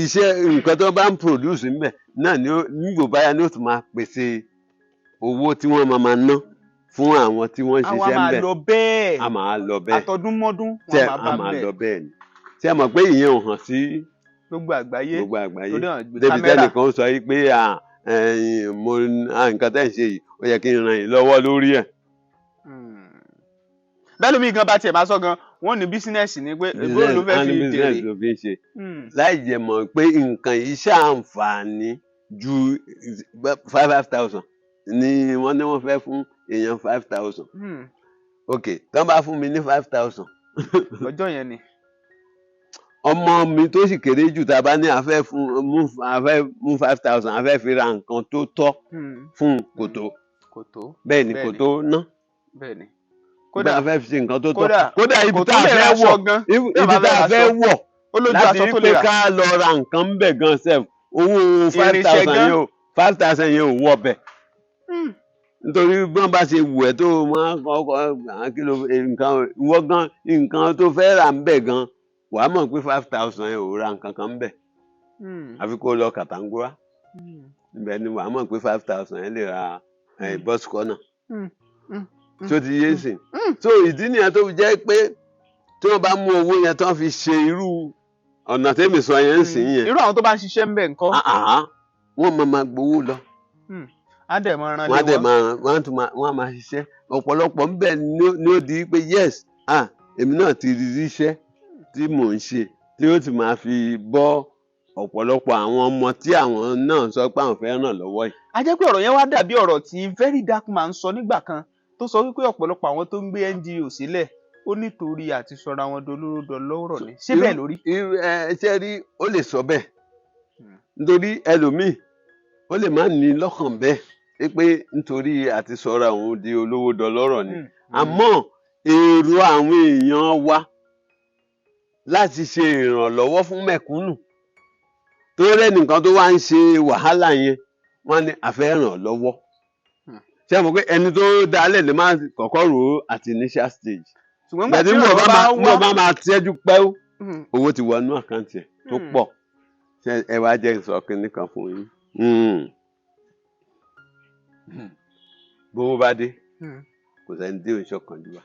A: iṣẹ́ nǹkan tó bá ń produce ńbẹ̀ náà ni ó nígbò báyà ni ó tún máa pèsè owó tí wọ́n máa máa ná fún àwọn tí wọ́n ń
D: Àwa
A: ṣiṣẹ́
D: máa
A: ńbẹ̀.
D: lọ bẹ́ẹ̀.
A: A máa lọ bẹ́ẹ̀.
D: Àtọdúnmọ́dún
A: Tẹ
D: wọn máa
A: a
D: bá
A: máa
D: bẹ́ẹ̀.
A: lọ bẹ́ẹ̀ ni. Tí a mọ̀ pé ìyẹn ò hàn sí
D: Gbogbo àgbáyé.
A: gbogbo àgbáyé,
D: Torí àwọn gbé
A: débi
D: kámẹ́rà.
A: tẹ́nìkan ó sọ yìí pé, "À, ẹ̀yin, mo nǹkan tẹ́ ń ṣe yìí, ó yẹ kí n ràn yín lọ́wọ́ lórí ẹ̀."
D: Bẹ́ẹ̀ lómi gan bá tiẹ̀ máa sọ gan, wọ́n ní business ni, pé bóun ló fẹ́
A: Á ní
D: fi
A: business
D: jèrè.
A: ló fi ń ṣe, láì jẹ́ mọ̀ pé nǹkan yìí ṣàǹfààní ju five five thousand ni wọ́n ní wọ́n fẹ́ fún èèyàn 5,000. Ok, tán bá fún mi ní 5,000,
D: Ọjọ́ yẹn ni.
A: ọmọ mi tó sì kéré jù, tá a bá ní a fẹ́ fún mú, a fẹ́ mú 5,000, a fẹ́ fi ra nǹkan tó tọ́ fún un, kò tó.
D: Kò tó.
A: Bẹ́ẹ̀ ni, kò
D: Bẹ́ẹ̀ ni.
A: tó ná.
D: Bẹ́ẹ̀ ni.
A: Kódà
D: Kódà
A: a fẹ́ fi ṣe nǹkan tó tọ́,
D: kódà
A: kódà ibi
D: kò
A: tá
D: tó
A: a
D: lè
A: fẹ́
D: raṣọ
A: wọ̀
D: gan.
A: ibi
D: Bí
A: tá
D: bá
A: a
D: fẹ́
A: fẹ́
D: raṣọ,
A: wọ̀
D: ó lójú
A: láti
D: aṣọ tó
A: pé
D: lè rà.
A: ká lọ ra nǹkan ń bẹ̀ gan sef, owó five
D: Irinṣẹ́
A: thousand
D: gan.
A: yẹn ò, 5,000 yẹn ò wọ bẹ̀, nítorí bí wọ́n bá ṣe wù ẹ́ tó máa kọ́kọ́ àwọn kìlọ̀ nǹkan, ìwọ gan, nǹkan tó fẹ́ rà ń bẹ̀ gan, wàá mọ̀ pé 5,000 yẹn ò ra nǹkan kan ń bẹ̀, àfi kó lọ Kàtàngúrá. Ibẹ̀ ni wàá mọ̀ pé 5,000 yẹn lè ra bọ́sù kọ́nà. Tó ti yé sìn? So ìdí nìyẹn tó fi jẹ́ pé Tí wọ́n bá mú owó yẹn tán fi ṣe irú ọ̀nà tẹ́mi sọ yẹn ń sìn yẹn,
D: Irú àwọn tó bá ń ṣiṣẹ́ ń bẹ̀ ńkọ́?
A: Ah, ah, wọ́n máa máa gbowó lọ.
D: Á dẹ̀ máa ran
A: Wọ́n á
D: lé
A: dẹ̀
D: wọn.
A: máa, wọ́n á tún máa, wọ́n á máa ṣiṣẹ́. Ọ̀pọ̀lọpọ̀ ń bẹ̀ ní ó di pé yes, ah, èmi náà ti rí iṣẹ́ tí mò ń ṣe tí ó ti máa fi bọ́ ọ̀pọ̀lọpọ̀ àwọn ọmọ tí àwọn náà sọ pé àwọn fẹ́ ràn lọ́wọ́ yìí.
D: A jẹ́ pé ọ̀rọ̀ yẹn wá dàbí ọ̀rọ̀ tí Very Dark Man sọ nígbà kan, tó sọ wípé ọ̀pọ̀lọpọ̀ àwọn tó ń gbé NGO sílẹ̀, ó nítorí àti sọra wọn dolóró dọlọ́rọ̀ ni. Ṣé bẹ́ẹ̀ lórí?
A: Irú ẹ ṣe rí, ó lè sọ bẹ́ẹ̀, nítorí ẹlòmíì ó lè má ní lọ́kàn bẹ́ẹ̀ pé nítorí àti sọra òun di olówó dọlọ́rọ̀ ni, àmọ́ èrò àwọn èèyàn wa láti ṣe ìrànlọ́wọ́ fún mẹ̀kúnnù tó rẹ́nìkan tó wá ń ṣe wàhálà yẹn, wọ́n ní a fẹ́ ràn lọ́wọ́. Ṣé mo pé ẹni tó dálẹ̀ lè má kọ́kọ́ rò ó at initial stage.
D: Ṣùgbọ́n nígbà
A: Gbàtí
D: tí
A: mo
D: ọ̀rọ̀
A: bá
D: bá
A: máa mo
D: wá
A: bá máa tẹ́jú pẹ́ ó, owó ti wọnú account ẹ̀ tó pọ̀. Ṣé ẹ wá jẹ́ n sọ kinní kan fún yín? Bówó bá dé, kò sẹ́ni tí ò ń ṣọ̀kánjúwà.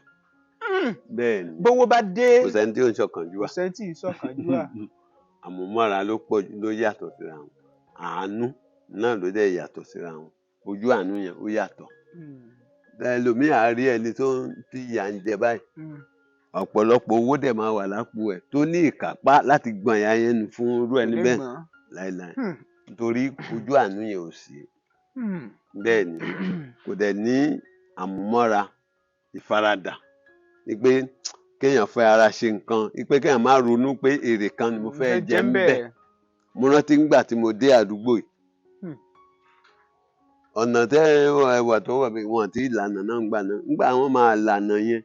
A: Bẹ́ẹ̀ ni.
D: Bówó bá dé,
A: Kò sẹ́ni tí ò ń ṣọ̀kánjúwà.
D: Kò sẹ́ni tí ì ṣọ̀kánjúwà.
A: Àmúmọ́ra ló pọ̀ jù ló yàtọ̀ síra wọn. Àánú náà ló dẹ̀ yàtọ̀ síra wọn. Ojú àánú yẹn ó yàtọ̀. Ẹlòmíì á rí ẹni tó ń tí ìyà ń jẹ báyìí, ọ̀pọ̀lọpọ̀ owó dẹ̀ máa wà lápò ẹ̀ tó ní ìkápá láti gbọ̀n ìyà yẹn nù fún irú ẹni bẹ́ẹ̀ láìláì, nítorí ojú àánú yẹn ò sí. Bẹ́ẹ̀ ni, kò dẹ̀ ní àmúmọ́ra, ìfaradà ni pé kéèyàn fẹ́ ara ṣe nǹkan, pé kéèyàn má ronú pé èrè kan ni mo fẹ́ jẹ ń bẹ̀. Mo rántí ńgbà tí mo dé àdúgbò yìí, ọ̀nà tẹ́ ẹ wà tó wà bí wọn àti ìlànà náà ń gbà náà, ńgbà wọn máa lànà yẹn,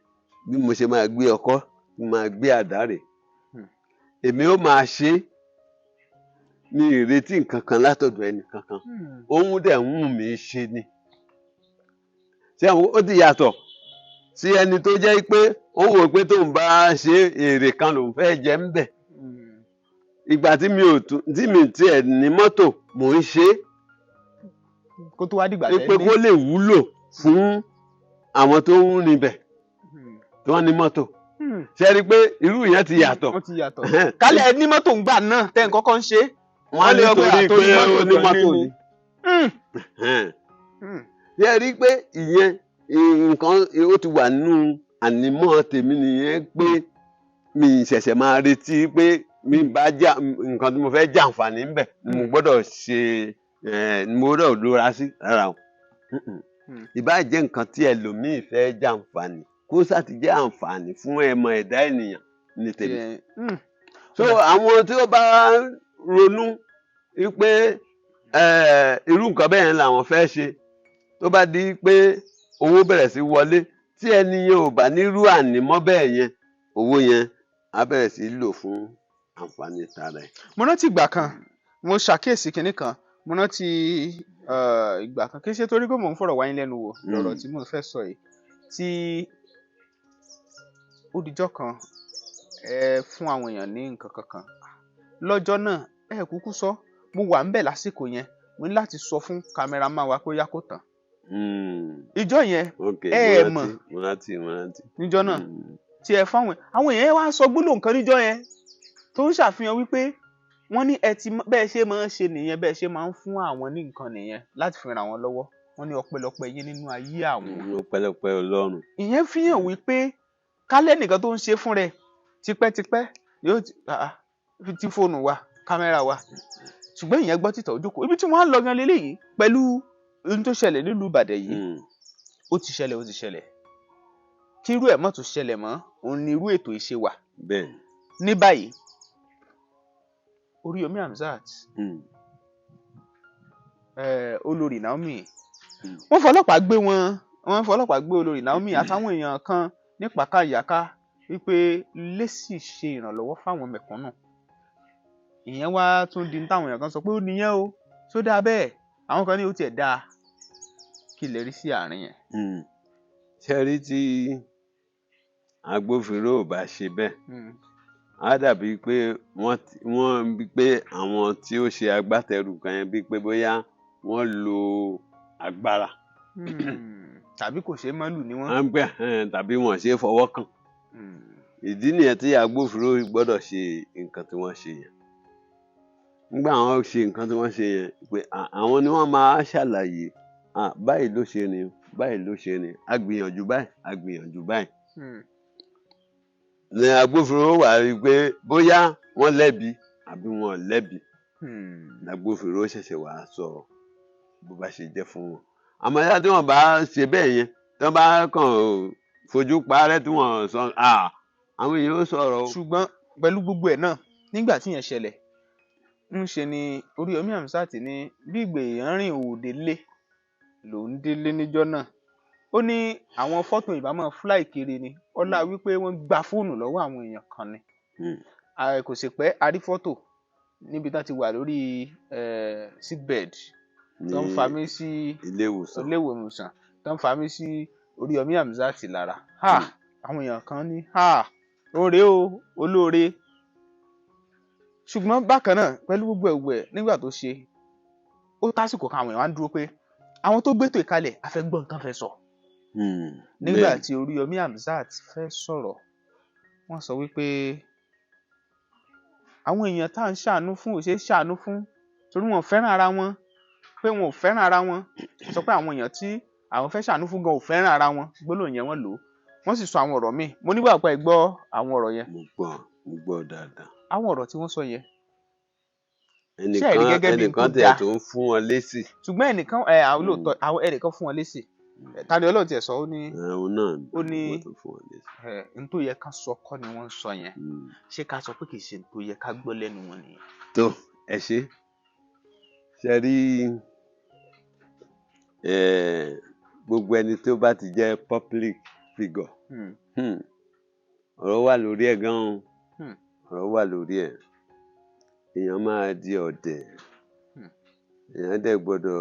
A: bí mo ṣe máa gbé ọkọ́, mo máa gbé àdá rè, èmi ó máa ṣe é, mi ì retí nǹkan kan látọ̀dọ̀ ẹnì kankan. Òun dẹ̀ ń wù mí ṣe ni. Ṣé àwọn ó ti yàtọ̀ sí ẹni tó jẹ́ pé ó wò pé tóun bá ṣe, èrè kan lòun fẹ́ jẹ ń bẹ̀? Ìgbà tí mi ò tún tí mi tiẹ̀ ní mọ́tò, mò ń ṣe é
D: Kó tó wá dìgbà
A: pé
D: tẹ́ ní.
A: Kó lè wúlò fún àwọn tó ń rìnbẹ̀ tí wọ́n ní mọ́tò. Ṣe rí i pé irú yẹn ti yàtọ̀?
D: Ó ti yàtọ̀. Kálẹ̀ ẹ ní mọ́tò ń gbà náà tẹ́ ń kọ́kọ́ ń ṣe é.
A: Wọ́n á
D: Wọ́n lè ọgbẹ́
A: nítorí
D: àtòrí
A: pé
D: mọ́tò
A: ó ní
D: kan
A: mọ́tò
D: ní
A: ni. Ṣe rí i pé ìyẹn nǹkan ó ti wà nínú ànímọ́ tèmi nìyẹn, pé mi ì ṣẹ̀ṣẹ̀ máa retí pé mi bá jà nǹkan tí mo fẹ́ jàǹfààní ńbẹ̀ ni mo gbọ́dọ̀ ṣe ni mo gbọ́dọ̀ lóra sí rárá o. Ìbáà jẹ́ nǹkan tí ẹlòmíì fẹ́ jàǹfààní, kó sá ti jẹ́ àǹfààní fún ẹmọ ẹ̀dá ènìyàn ní tèmi. So àwọn tí ó bá ronú wípé irú nǹkan bẹ́ẹ̀ làwọn fẹ́ ṣe, tó bá di pé owó bẹ̀rẹ̀ sí wọlé, tí ẹni yẹn ò bá nírú ànímọ́ bẹ́ẹ̀ yẹn, owó yẹn á bẹ̀rẹ̀ sí lò fún àǹfààní tara ẹ̀.
D: Mo rántí ìgbà kan, mo ṣàkíyèsí kinní kan. Mo rántí ìgbà kan, kí n ṣe torí pé mò ń fọ̀rọ̀ wáyé lẹ́nu wò lọ́rọ̀ tí mo fẹ́ sọ yìí, tí ó dijọ́ kan ẹ fún àwọn èèyàn ní nǹkan kankan lọ́jọ́ náà, ẹ kúkú sọ. Mo wà ńbẹ̀ lásìkò yẹn, mo ní láti sọ fún cameraman wa pé ó yá, kó tàn ìjọ yẹn. Ẹ
A: Mo
D: mọ̀.
A: rántí, mo rántí, mo rántí.
D: Níjọ́ náà tí ẹ fáwọn àwọn èèyàn wá sọ gbólóhùn kan níjọ́ yẹn tó ń ṣàfihàn wípé wọ́n ní ẹ ti bẹ́ẹ̀ ṣe máa ń ṣe nìyẹn, bẹ́ẹ̀ ṣe máa ń fún àwọn ní nǹkan nìyẹn láti fi ràn wọ́n lọ́wọ́. Wọ́n ní ọpẹ́lọpẹ́ yín nínú ayé àwọn.
A: Ọpẹ́lọpẹ́ Ọlọ́run.
D: Ìyẹn fi hàn wípé kálẹ̀ nìkan tó ń ṣe fún rẹ̀ tipẹ́tipẹ́ yóò ti fi tí fóònù wa, kámẹ́rà wa, ṣùgbọ́n ìyẹn gbọ́ títọ̀ ojókòó. Ibi tí wọ́n á lọ gan leléyìí pẹ̀lú ohun tó ṣẹlẹ̀ nílùú Ìbàdàn yìí, ó ti ṣẹlẹ̀, ó ti ṣẹlẹ̀, kí irú ẹ̀ mọ́ tún ṣẹlẹ̀ mọ́, òun ni irú ètò ìṣe wà. Ní báyìí, Oríyọmí Hamzat, olórí Naomi, wọ́n fọlọ́pàá gbé wọn, wọ́n fọlọ́pàá gbé olórí Naomi àtàwọn èèyàn kan ní pàkàyàká wípé Lẹ́sì ṣe ìrànlọ́wọ́ fáwọn mẹ̀kúnnù. Ìyẹn wá tún di ní táwọn èèyàn kan sọ pé ó nìyẹn o tó dáa bẹ́ẹ̀, àwọn kan ní ó tiẹ̀ dáa. Kí lè rí sí àárín yẹn?
A: Ṣé rí, tí agbófinró ò bá ṣe bẹ́ẹ̀, á dàbí pé wọ́n bí pé àwọn tí ó ṣe agbátẹrù kan yẹn, bíi pé bóyá wọ́n lo agbára.
D: Tàbí kò ṣeé mọ́lù ni wọ́n.
A: Wọ́n ń pẹ́ tàbí wọ́n ṣe é fọwọ́ kàn. Ìdí nìyẹn tí agbófinró gbọ́dọ̀ ṣe nǹkan tí wọ́n ṣe yẹn. Nígbà wọ́n ṣe nǹkan tí wọ́n ṣe yẹn pé àwọn ni wọ́n máa ṣàlàyé, báyìí ló ṣe ni, báyìí ló ṣe ni, a gbìyànjú báyìí, a gbìyànjú báyìí. Ní agbófinró wà rí i pé bóyá wọ́n lẹ́bi àbí wọn ò lẹ́bi. Agbófinró ṣẹ̀ṣẹ̀ wá sọ bó bá ṣe jẹ́ fún wọn. Àmọ́ yá tí wọ́n bá ṣe bẹ́ẹ̀ yẹn, tí wọ́n bá kàn fojú parẹ́ tí wọ́n sọ, àwọn èèyàn ó sọ̀rọ̀ o.
D: Ṣùgbọ́n pẹ̀lú gbogbo ẹ̀ náà, nígbà tí yẹn ṣẹlẹ̀, ń ṣe ni Oríyọmí Hamzat ní bí ìgbè èèyàn rìn òde lé lòún délé níjọ́ náà. Ó ní àwọn fọ́tò ìbámu fly kiri ni, ọlá wípé wọ́n gba fóònù lọ́wọ́ àwọn èèyàn kan ni. Kò sì pẹ́ a rí fọ́tò níbi tán ti wà lórí sickbed tó ń fa mí sí
A: ilé ìwòsàn,
D: ilé ìwòsàn tó ń fa mí sí Oríyọmí Hamzat lára. Àwọn èèyàn kan ní oore o, olóore. Ṣùgbọ́n bákan náà pẹ̀lú gbogbo ẹ̀wẹ̀ nígbà tó ṣe, ó tásìkò kan àwọn èèyàn wá ń dúró pé àwọn tó gbétò ìkalẹ̀ a fẹ́ gbọ́ nǹkan fẹ́ sọ. Nígbà tí Oríyọmí Hamzat fẹ́ sọ̀rọ̀, wọ́n sọ wípé àwọn èèyàn tá à ń ṣàánú fún ò ṣe é ṣàánú fún torí wọn ò fẹ́ràn ara wọn, pé wọn ò fẹ́ràn ara wọn. Sọ pé àwọn èèyàn tí àwọn fẹ́ ṣàánú fún gan ò fẹ́ràn ara wọn, gbólóhùn yẹn wọ́n lò ó. Wọ́n sì sọ àwọn ọ̀rọ̀ míì. Mo nígbàgbọ́ pé ẹ gbọ́ àwọn ọ̀rọ̀ yẹn.
A: Mo gbọ́ dáadáa.
D: Àwọn ọ̀rọ̀ tí wọ́n sọ yẹn.
A: Ẹnìkan tẹ̀ tó ń fún wọn lésì.
D: Ṣùgbọ́n ẹnìkan lóòótọ́ àwọn ẹnìkan fún wọn lésì. Ta ni Ọlọ́run tiẹ̀ sọ? Ó ní ó ní n tó yẹ ká sọ kọ́ ni wọ́n ń sọ yẹn. Ṣé ká sọ pé kì í ṣe n tó yẹ ká gbọ́ lẹ́nu wọn nìyẹn?
A: Tó ẹ ṣe ṣe rí gbogbo ẹni tó bá ti jẹ́ public figure, ọ̀rọ̀ wà lórí ẹ̀ gan-an, ọ̀rọ̀ wà lórí ẹ̀. Èèyàn máa di ọ̀dẹ̀, èèyàn dẹ̀ gbọ́dọ̀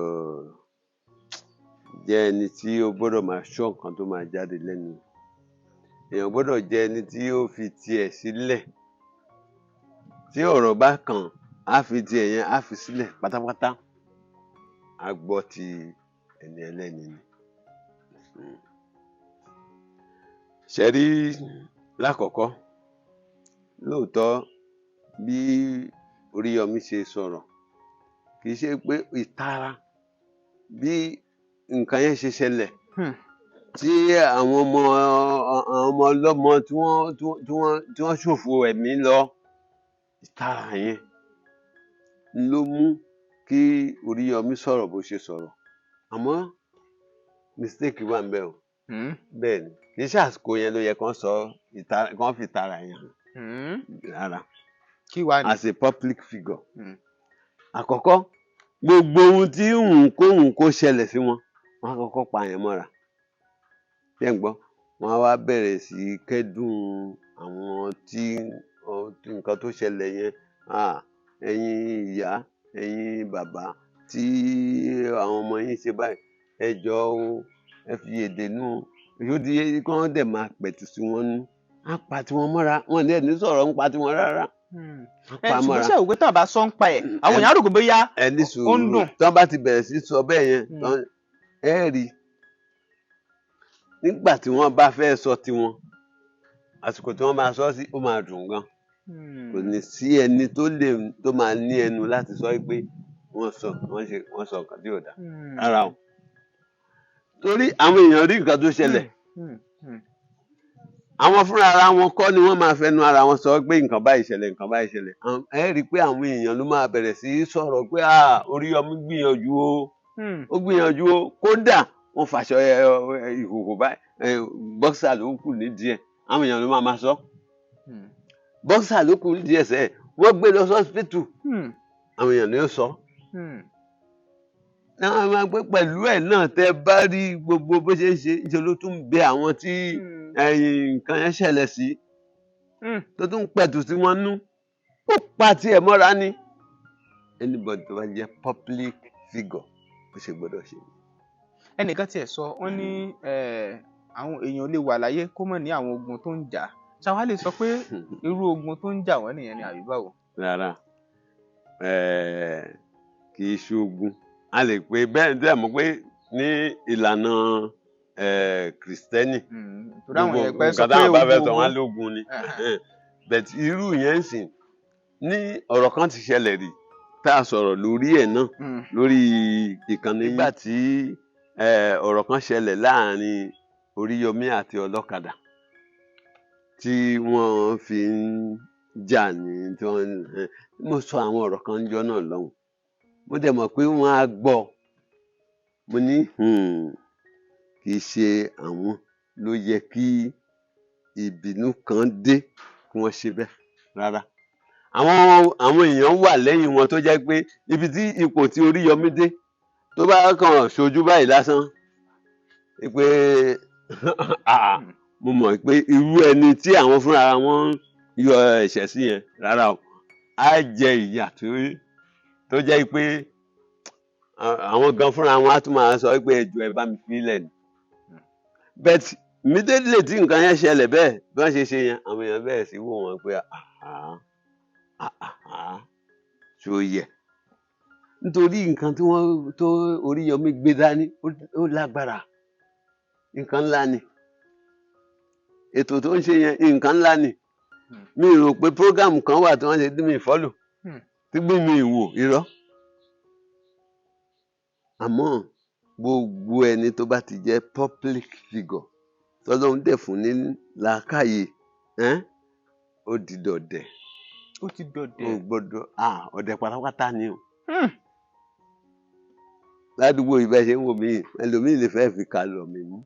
A: jẹ́ ẹni tí ó gbọ́dọ̀ máa ṣọ́ nǹkan tó máa jáde lẹ́nu. Èèyàn gbọ́dọ̀ jẹ́ ẹni tí ó fi tiẹ̀ sílẹ̀. Tí ọ̀rọ̀ bá kàn, á fi tiẹ̀ yẹn á fi sílẹ̀ pátápátá. Á gbọ́ ti ẹni ẹlẹ́ni ni. Ṣé rí lákọ̀ọ́kọ́, lóòótọ́ bí Oríyọmí ṣe sọ̀rọ̀, kì í ṣe pé ìtara bí nǹkan yẹn ṣe ṣẹlẹ̀ tí àwọn ọmọ ọlọ́mọ tí wọ́n ṣòfò ẹ̀mí lọ, ìtara yẹn ló mú kí Oríyọmí sọ̀rọ̀ bó ṣe sọ̀rọ̀. Àmọ́ mistake wà ńbẹ̀ o. Bẹ́ẹ̀ ni, kì í ṣe àsìkò yẹn ló yẹ kán sọ kán fi ìtara yẹn hàn rárá.
D: Kí wá ní?
A: As a public figure. Àkọ́kọ́, gbogbo ohun tí òun kó ṣẹlẹ̀ sí wọn, wọ́n á kọ́kọ́ pa yẹn mọ́ra. Ṣé ń gbọ́? Wọ́n á wá bẹ̀rẹ̀ sí í kẹ́dùn àwọn tí nǹkan tó ṣẹlẹ̀ yẹn. Ẹ̀yin ìyá, ẹ̀yin bàbá tí àwọn ọmọ yín ṣe báyìí, ẹ jọ̀ọ́ o, ẹ fi èdè nù. Yóò di kí wọ́n dẹ̀ máa pẹ̀tù sí wọn nú. Á pa tiwọn mọ́ra, wọn dẹ̀ ní sọ̀rọ̀ ń pa tiwọn rárá.
D: Ṣùgbọ́n ṣé òwe tán bá sọ ń pa ẹ̀, àwọn èèyàn á rò pé bóyá ó ń dùn.
A: Tán bá ti bẹ̀rẹ̀ sí sọ bẹ́ẹ̀ yẹn, ẹ rí nígbà tí wọ́n bá fẹ́ sọ tiwọn, àsìkò tí wọ́n máa sọ sí, ó máa dùn gan. Kò ní sí ẹni tó lè tó máa ní ẹnu láti sọ pé wọ́n sọ wọ́n sọ nǹkan tí ò dáa rárá o. Torí àwọn èèyàn rí nǹkan tó ṣẹlẹ̀. Àwọn fúnra ara wọn kọ́ ni wọ́n máa fẹnu ara wọn sọ pé nǹkan báyìí ṣẹlẹ̀, nǹkan báyìí ṣẹlẹ̀. Ẹ rí i pé àwọn èèyàn ló máa bẹ̀rẹ̀ sí í sọ̀rọ̀ pé Oríyọmí gbìyànjú o, ó gbìyànjú o, kódà wọ́n fàṣọ ìhòhò báyìí, bọ́ksà ló kù nídìí ẹ̀, àwọn èèyàn ló máa sọ. Bọ́ksà ló kù nídìí ẹ̀ sẹ́ẹ̀, wọ́n gbé lọ sọ́sìpítù, àwọn èèyàn ló sọ. Náà máa gbé pẹ̀lú ẹ̀ náà tẹ́ bá rí gbogbo bó ṣe ń ṣe, ṣe ló tún bẹ àwọn tí nǹkan yẹn ṣẹlẹ̀ sí, tó tún pẹ̀tù sí wọn nú, ó pa tiẹ̀ mọ́ra ni. Anybody tó bá jẹ́ public figure bó ṣe gbọ́dọ̀ ṣe.
D: Ẹnìkan tiẹ̀ sọ, wọ́n ní àwọn èèyàn lè wà láyé kó mọ̀ ní àwọn ogun tó ń jà. Ṣáwá lè sọ pé irú ogun tó ń jà wọ́n nìyẹn ni àbí báwo?
A: Rárá, kì í ṣe ogun. A lè pe bẹ́ẹ̀ dẹ́ mọ̀ pé ní ìlànà Kìrìsìtẹ́nì,
D: Torí àwọn
A: gbogbo
D: èèyàn pẹ́ sọ
A: nǹkan
D: pé
A: táwọn bá fẹ́ sọ
D: ogun
A: wọn á lógun ni. But irú yẹn ń sìn ní ọ̀rọ̀ kan ti ṣẹlẹ̀ rí tá a sọ̀rọ̀ lórí ẹ̀ náà lórí ìkànnì nígbà tí ọ̀rọ̀ kan ṣẹlẹ̀ láàrin Oríyọmí àti ọlọ́kadà tí wọ́n fi ń jà ní tí wọ́n mo sọ àwọn ọ̀rọ̀ kan jọ náà lọ́hùn, mo dẹ̀ mọ̀ pé wọ́n á gbọ́. Mo ní kì í ṣe àwọn ló yẹ kí ìbínú kan dé kí wọ́n ṣe bẹ́ẹ̀ rárá. Àwọn èèyàn wà lẹ́yìn wọn tó jẹ́ pé ibi tí ipò tí Oríyọmí dé, tó bá kàn ṣojú báyìí lásán pé mo mọ̀ pé irú ẹni tí àwọn fúnra wọn ń yọ ẹ̀ṣẹ̀ sí yẹn rárá o, á jẹ ìyà tó jẹ́ pé àwọn gan fúnra wọn á tún máa sọ pé ẹ jọ̀ọ́ ẹ bá mi fílẹ̀ ni. But immediately tí nǹkan yẹn ṣẹlẹ̀ bẹ́ẹ̀, bí wọ́n ṣe ṣe yẹn, àwọn èèyàn bẹ́ẹ̀ sì wò wọ́n pé ṣó yẹ, nítorí nǹkan tí wọ́n tó Oríyọmí gbé dání ó lágbára, nǹkan ńlá ni ètò tó ń ṣe yẹn, nǹkan ńlá ni. Mi rò pé program kan wà tí wọ́n ṣe tí mi follow, tí gbé mi wò irọ́. Àmọ́ gbogbo ẹni tó bá ti jẹ́ public figure tọ́lọ́run dẹ̀ fún ní làákàyè, ó di dọ̀dẹ̀.
D: Ó ti dọ̀dẹ̀.
A: Ó gbọ́dọ̀ ọ̀dẹ̀ pátápátá ni o. Ládùúgbò ìbẹ́ ṣe ń wò mí, ẹlòmíì lè fẹ́ fi ka lọ̀ mí mú,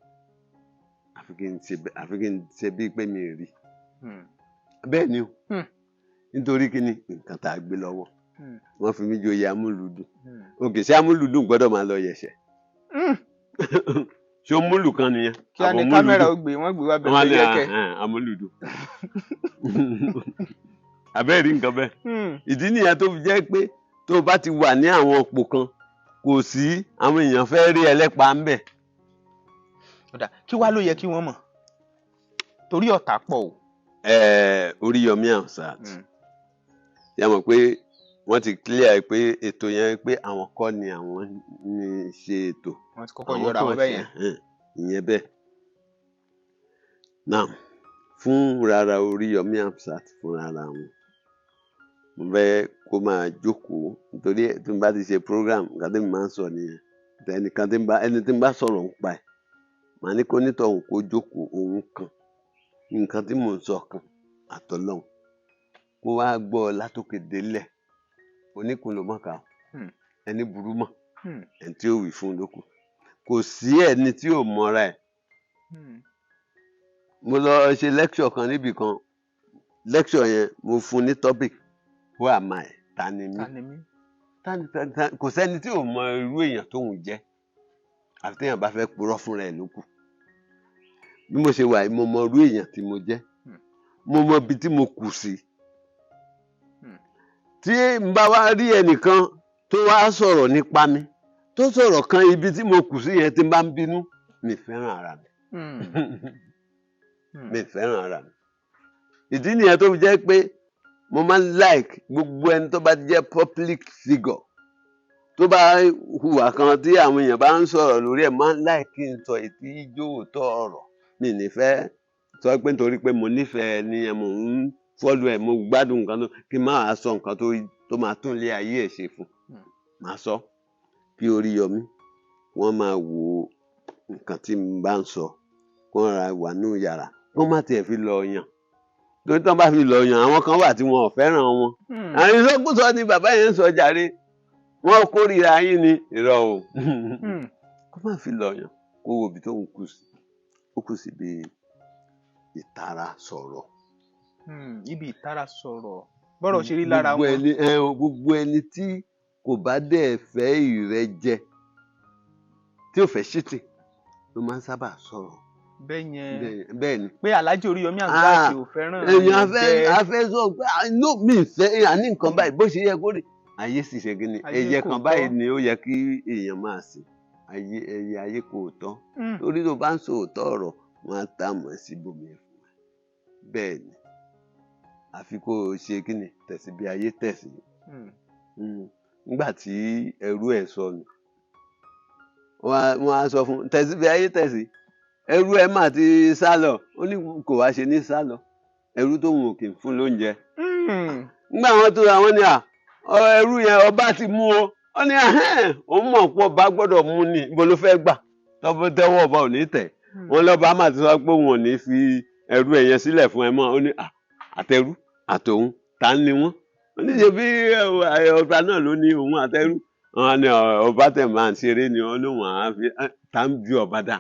A: àfi kí n ṣe bíi pé mi rí. Bẹ́ẹ̀ ni o, nítorí kí ni nǹkan tá a gbé lọ́wọ́, wọ́n fi mí joyè amúlùdùn. Òkè sí amúlùdùn gbọ́dọ̀ máa lọ yẹ̀ṣẹ̀. Ṣé o múlù kan nìyẹn?
D: Kí á ní kámẹ́rà ó gbé wọ́n gbé wá bẹ̀rẹ̀ yẹ́kẹ́.
A: Amúlùdùn. Àbẹ́ẹ̀ rí nǹkan bẹ́ẹ̀. Ìdí nìyẹn tó fi jẹ́ pé tó o bá ti wà ní àwọn òpó kan, kò sí àwọn èèyàn fẹ́ rí ẹlẹ́pàá ń bẹ̀.
D: Kí wá ló yẹ kí wọ́n mọ̀? Torí ọ̀tá pọ̀ o.
A: Oríyọmí Hamzat, yà mọ̀ pé wọ́n ti clear pé ètò yẹn pé àwọn kọ́ ni àwọn ní ṣe ètò.
D: Wọ́n ti kọ́kọ́ yọra wọn bẹ́ẹ̀ yẹn.
A: Ìyẹn bẹ́ẹ̀. Now, fún rárá Oríyọmí Hamzat fúnra ra wọn, mo fẹ́ kó máa jókòó, nítorí tí n bá ti ṣe program, nǹkan tí mo máa ń sọ nìyẹn. Ẹnìkan tí n bá ẹni tí n bá sọ̀rọ̀ ń pa ẹ̀, màá ní kó nítọ̀hún kó jókòó òun kan nǹkan tí mò ń sọ kan àtọlọ́hun, kó wá gbọ́ látòkè délẹ̀. Oníkun ló mọ̀ ká, ẹni burú mọ̀, ẹni tí ó wí fún lóko, kò sí ẹni tí ò mọra ẹ̀. Mo lọ ṣe lecture kan níbì kan, lecture yẹn mo fún ní topic, who am I? Ta ni mí? Kò sẹ́ni tí ò mọ irú èèyàn tóun jẹ́, àfi téèyàn bá fẹ́ purọ́ fúnra ẹ̀ ló kù. Bí mo ṣe wà yìí, mo mọ irú èèyàn tí mo jẹ́, mo mọ ibi tí mo kù sí. Tí n bá wá rí ẹnìkan tó wá sọ̀rọ̀ nípa mi, tó sọ̀rọ̀ kan ibi tí mo kù sí yẹn, tí n bá ń bínú, mi fẹ́ràn ara mi. Mi fẹ́ràn ara mi. Ìdí nìyẹn tó fi jẹ́ pé mo máa ń like gbogbo ẹni tó bá jẹ́ public figure tó bá hùwà kan tí àwọn èèyàn bá ń sọ̀rọ̀ lórí ẹ̀, máa ń like kí n sọ ètí ijó òótọ́ ọ̀rọ̀. Mi ní fẹ́ sọ pé nítorí pé mo nífẹ̀ẹ́ ni ẹ̀, mò ń fọ́lù ẹ̀, mo gbádùn nǹkan tó kí n máa sọ nǹkan tó máa tún lé ayé ẹ̀ ṣe fún. Màá sọ kí Oríyọmí wọ́n máa wo nǹkan tí n bá ń sọ, kó ra wà nù yàrá, kó má tiẹ̀ fi lọ yàn. Torí tí wọ́n bá fi lọ yàn, àwọn kan wà tí wọn ò fẹ́ràn wọn. Àwọn ìsọkúsọ ni bàbá yẹn ń sọ jàre, wọ́n kórìíra yín ni irọ́ o. Kó má fi lọ yàn, kó wo ibi tó ń kù sí. Ó kù sí ibi ìtara sọ̀rọ̀.
D: Ibi ìtara sọ̀rọ̀ bọ́rọ̀ ṣe rí lára wọn.
A: Gbogbo ẹni tí kò bá dẹ̀ fẹ́ ìrẹ́jẹ, tí ò fẹ́ ṣìtì, ló máa ń sábà sọ̀rọ̀.
D: Bẹ́ẹ̀ yẹn.
A: Bẹ́ẹ̀ ni.
D: Pé Alhaji Oríyọmí Hamzat ò fẹ́ràn
A: èèyàn afẹ́ sọ pé inú mi fẹ́ àní nǹkan báyìí bó ṣe yẹ kó rí. Ayé sì ṣe kí ni ẹyẹ kan báyìí ni ó yẹ kí èèyàn máa sìn. Ayé ẹyẹ ayé kò tọ́. Torí tó bá ń sọ òótọ́ ọ̀rọ̀, wọn á tà mọ́ síbòmí fún ẹ. Bẹ́ẹ̀ ni. Àfi kó o ṣe kí ni tẹ̀sí bí ayé tẹ̀sí. Nígbà tí ẹrú ẹ̀ sọnù, wọ́n á sọ fún tẹ̀sí bí ayé tẹ̀sí. Ẹrú ẹ mà ti sá lọ. Ó ní kò wá ṣe ní sá lọ, ẹrú tó wù kì í fún lóúnjẹ. Nígbà wọn tó ra wọn ni ẹrú yẹn ọba ti mú o. Ó ní òun mọ̀ pé ọba gbọ́dọ̀ mú ni, ibo ló fẹ́ gbà tọ́wọ́ ọba ò ní tẹ̀. Wọn lọ́ba má ti sọ pé òun ò ní fi ẹrú ẹ̀yẹn sílẹ̀ fún ẹ mọ́. Ó ní àtẹrú àtòun ta ni wọ́n. Ó ní ṣe bí ọba náà ló ní òun àtẹrú. Wọn ní ọba tẹ̀ máa ń ṣeré ni ó lóun àá fi ta ń ju ọba dà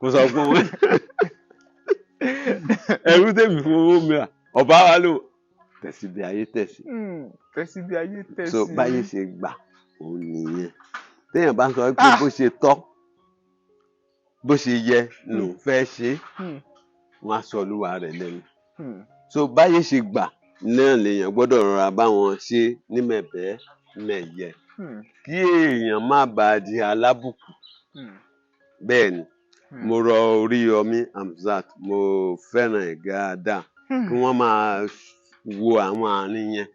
A: kó sọ fún wọn ẹrú tèmi fún owó mi rà ọba wa ló tẹ̀sí bí ayé tẹ̀sí.
D: Tẹ̀sí bí ayé tẹ̀sí.
A: So báyé ṣe gbà òun nìyẹn. Téèyàn bá ń sọ pé bó ṣe tọ́ bó ṣe yẹ lòun fẹ́ ṣe, wọ́n á sọ olúwa rẹ̀ lẹ́nu. So báyé ṣe gbà náà lèèyàn gbọ́dọ̀ rọra bá wọn ṣe ní mẹ̀bẹ́ mẹ̀yẹ kí èèyàn má bàa di alábùkù. Bẹ́ẹ̀ ni mo rọ Oríyọmí Hamzat, mo fẹ́ràn ẹ̀ dáadáa, kí wọ́n máa wo àwọn àárín yẹn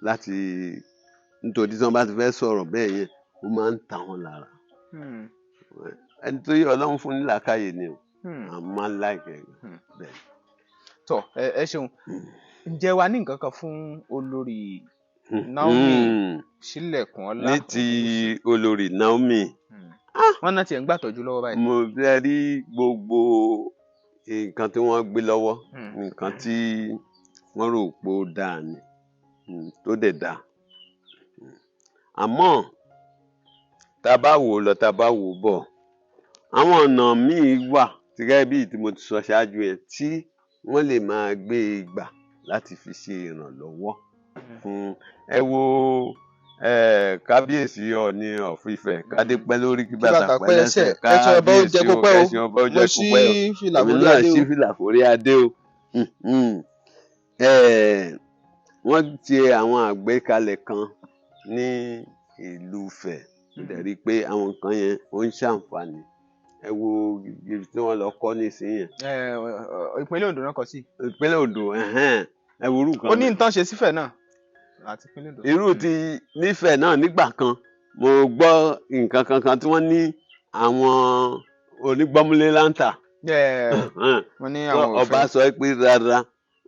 A: láti nítorí tí wọ́n bá ti fẹ́ sọ̀rọ̀ bẹ́ẹ̀ yẹn ó máa ń ta wọn lára. Ẹni tó yẹ Ọlọ́run fún ní làákàyè ni o, àwọn máa ń láìpẹ́ bẹ́ẹ̀.
D: Tọ ẹ ṣeun. Ǹjẹ́ wàá ní nǹkan kan fún olórí Naomi Sílẹ̀kùnọlá?
A: Ní ti olórí Naomi,
D: wọ́n náà tiẹ̀ ń gbàtọ́jú lọ́wọ́ báyìí.
A: Mo fẹ́ rí gbogbo nǹkan tí wọ́n gbé lọ́wọ́, nǹkan tí wọ́n rò pé ó dáa ni, tó dẹ̀ dáa. Àmọ́ tá a bá wò ó lọ, tá a bá wò ó bọ̀, àwọn ọ̀nà míì wà gẹ́gẹ́ bí tí mo ti sọ ṣáájú yẹn tí wọ́n lè máa gbé e gbà láti fi ṣe ìrànlọ́wọ́ fún. Ẹ wo kábíyèsí Ọọ̀ni of Ifẹ̀, kádé pẹ́ lórí kí bàtà pẹ́ lẹ́sẹ̀, kábíyèsí o, kẹ́sìn ọba ó jẹ́ kó pẹ́ o, èmi náà ṣí fìlà forí adé o. Wọ́n ti àwọn àgbékalẹ̀ kan ní ìlú Ifẹ̀, mo dẹ̀ rí i pé àwọn nǹkan yẹn ó ń ṣàǹfààní. Ẹ wo ibi tí wọ́n lọ kọ́ nísìnyí yẹn.
D: Ìpínlẹ̀ Oǹdó náà kọ sí.
A: Ìpínlẹ̀ Oǹdó, ẹ wo irú kan.
D: Ó ní nǹkan ṣe sífẹ̀ náà àti ìpínlẹ̀ Oǹdó.
A: Irú ti nífẹ̀ẹ́ náà nígbà kan mo gbọ́ nǹkan kankan tí wọ́n ní àwọn onígbọ́múlé láǹtà. Ọba sọ pé rárá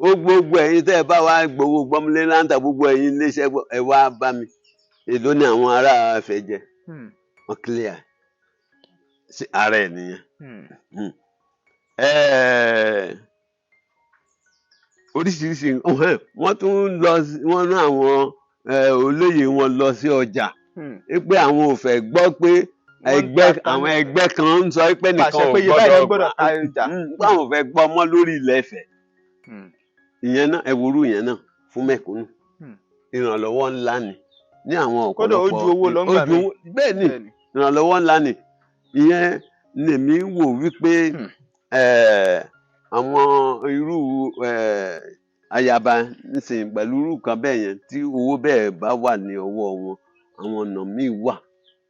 A: ó gbogbo ẹ̀yin tẹ́ ẹ bá wá gbowó gbọ́múlé láǹtà, gbogbo ẹ̀yin iléeṣẹ́ ẹ wá bá mi, èló ni àwọn ará Ifẹ̀ jẹ? Wọ́n clear sí ara ẹ̀ nìyẹn. Oríṣiríṣi wọ́n tún lọ, wọ́n rán àwọn olóyè wọn lọ sí ọjà pé àwọn ò fẹ́ gbọ́ pé ẹgbẹ́ àwọn ẹgbẹ́ kan ń sọ pé nìkan ò gbọ́dọ̀, àwọn ò fẹ́ gbọ́ mọ́ lórí ilẹ̀ Ifẹ̀. Ìyẹn náà ẹ worú ìyẹn náà fún mẹ̀kúnnù, ìrànlọ́wọ́ ńlá ni ní àwọn ọ̀pọ̀lọpọ̀
D: ojú owó ló ń gbà mí.
A: Bẹ́ẹ̀ ni ìrànlọ́wọ́ ńlá ni ìyẹn lèmi wò wípé àwọn irú ayaba nísìnyí pẹ̀lú irú kan bẹ́ẹ̀ yẹn tí owó bẹ́ẹ̀ bá wà ní ọwọ́ wọn, àwọn ọ̀nà míì wà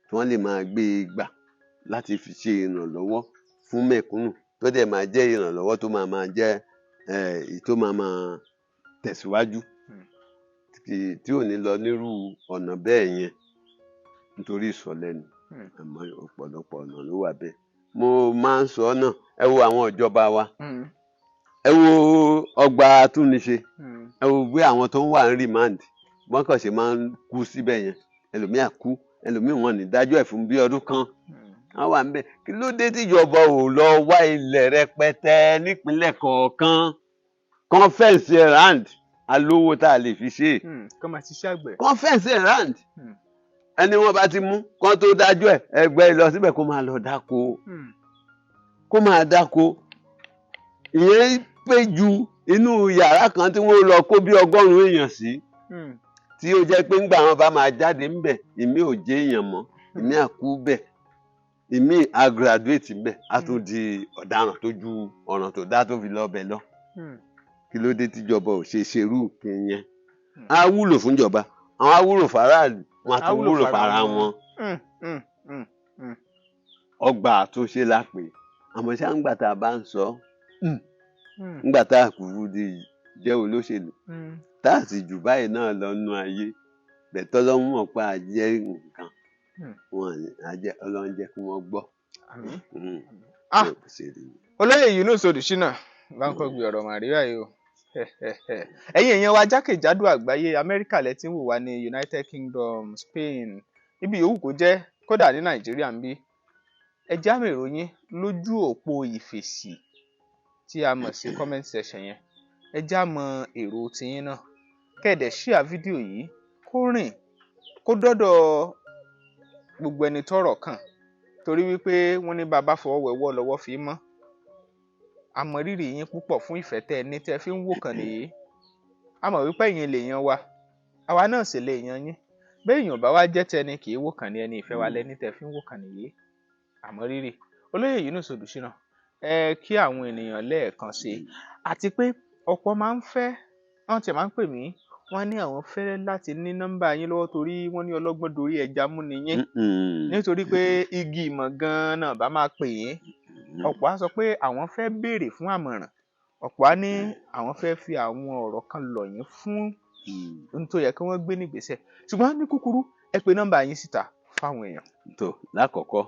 A: tí wọ́n lè máa gbé e gbà láti fi ṣe ìrànlọ́wọ́ fún mẹ̀kúnnù tó dẹ̀ máa jẹ́ ìrànlọ́wọ́ tó máa máa jẹ́ tó máa máa tẹ̀síwájú tí ò ní lọ nírú ọ̀nà bẹ́ẹ̀ yẹn nítorí ìsọ̀lẹ́nu. Àmọ́ ọ̀pọ̀lọpọ̀ ọ̀nà ló wà bẹ́ẹ̀. Mo máa ń sọ náà, ẹ wo àwọn ìjọba wa, ẹ wo ọgbà atúnniṣe, ẹ wo bí àwọn tó ń wà ní remand wọ́n kàn ṣe máa ń kú síbẹ̀ yẹn, ẹlòmíà kú, ẹlòmíì wọn ní dájọ́ ẹ̀ fún bí ọdún kan wọ́n wà níbẹ̀. Kí ló dé tíjọba ò lọ wá ilẹ̀ rẹpẹtẹ nípínlẹ̀ kọ̀ọ̀kan conference round alówó tá a lè fi ṣe conference round, ẹni wọ́n bá ti mú kán tó dájọ́ ẹ̀ ẹgbẹ́ lọ síbẹ̀ kó máa lọ dáko, kó máa dáko. Ìyẹn pé ju inú yàrá kan tí wọ́n lọ kó bí 100 èèyàn sí, tí ó jẹ́ pé ńgbà wọn bá máa jáde ńbẹ̀ ìmí ò jẹ́ èèyàn mọ́, ìmí àkú bẹ̀, ìmí a graduate ńbẹ̀, a tún di ọ̀daràn tó ju ọ̀ràn tó dá tó fi lọ bẹ̀ lọ. Kí ló dé tíjọba ò ṣe ṣerú nǹkan yẹn? Á wúlò fúnjọba, àwọn á wúlò fáráàlú, wọn á tún wúlò fara wọn. Ọgbà àtúnṣe la pè, àmọ́ ṣá ńgbà tá a bá ń sọ, ńgbà tá a kúrú di jẹ́ olóṣèlú, tá a sì jù báyìí náà lọ nú ayé, bẹ̀tọ́ lọ́mú mọ̀ pé a jẹ́ nǹkan, wọn á jẹ́ Ọlọ́run jẹ́ kí wọ́n gbọ́.
D: Ah.
A: Bó ṣe rí ni.
D: Olóyè Yunus Odùṣínà Bánkọ́gbé ọ̀rọ̀ màríwá yìí o. Ẹ̀yin èèyàn wa jákèjádò àgbáyé, Amẹ́ríkà lẹ ti ń wò wá ní United Kingdom, Spain, ibi yòówù kó jẹ́, kódà ní Nàìjíríà ń bí, ẹ já mi ìròyìn lójú òpó ìfèsì tí a mọ̀ sí comment section yẹn. Ẹ já mọ èrò tiyín náà, kẹ́ẹ̀dẹ̀ ṣíà fídíò yìí kó rìn kó dọ́dọ̀ gbogbo ẹni tọ́rọ̀ kàn, torí wípé wọ́n ní bàbá fọwọ́ wẹwọ́ lọ́wọ́ fi mọ́. A mọ rírì yín púpọ̀ fún ìfẹ́ tẹ́ ẹ ní tẹ́ ẹ fi ń wò kàn nìyí. A mọ̀ wípé ẹ̀yin lè yan wa, àwa náà sì lè yan yín. Bẹ́ẹ̀ èèyàn bá wá jẹ́ tẹni kì í wò kàn ní ẹni ìfẹ́ wa lẹ́ni tẹ́ ẹ fi ń wò kàn nìyí. A mọ rírì. Olóyè Yunus Odùṣínà, ẹ kí àwọn ènìyàn lẹ́ẹ̀kan sí i, àti pé ọ̀pọ̀ máa ń fẹ́, wọ́n tiẹ̀ máa ń pè mí, wọ́n ní àwọn fẹ́ láti ní nọ́mbà yín lọ́wọ́ torí wọ́n ní ọlọ́gbọ́n dorí ẹja mú ni yín, nítorí pé igi ìmọ̀ gan-an náà bá máa pè yín. Ọ̀pọ̀ á sọ pé àwọn fẹ́ béèrè fún àmọ̀ràn, ọ̀pọ̀ á ní àwọn fẹ́ fi àwọn ọ̀rọ̀ kan lọ̀ yín fún ohun tó yẹ kí wọ́n gbé nígbésẹ̀. Ṣùgbọ́n ní kúkúrú, ẹ pe nọ́mbà yín síta fáwọn èèyàn.
A: Tó lákọ̀ọ́kọ́,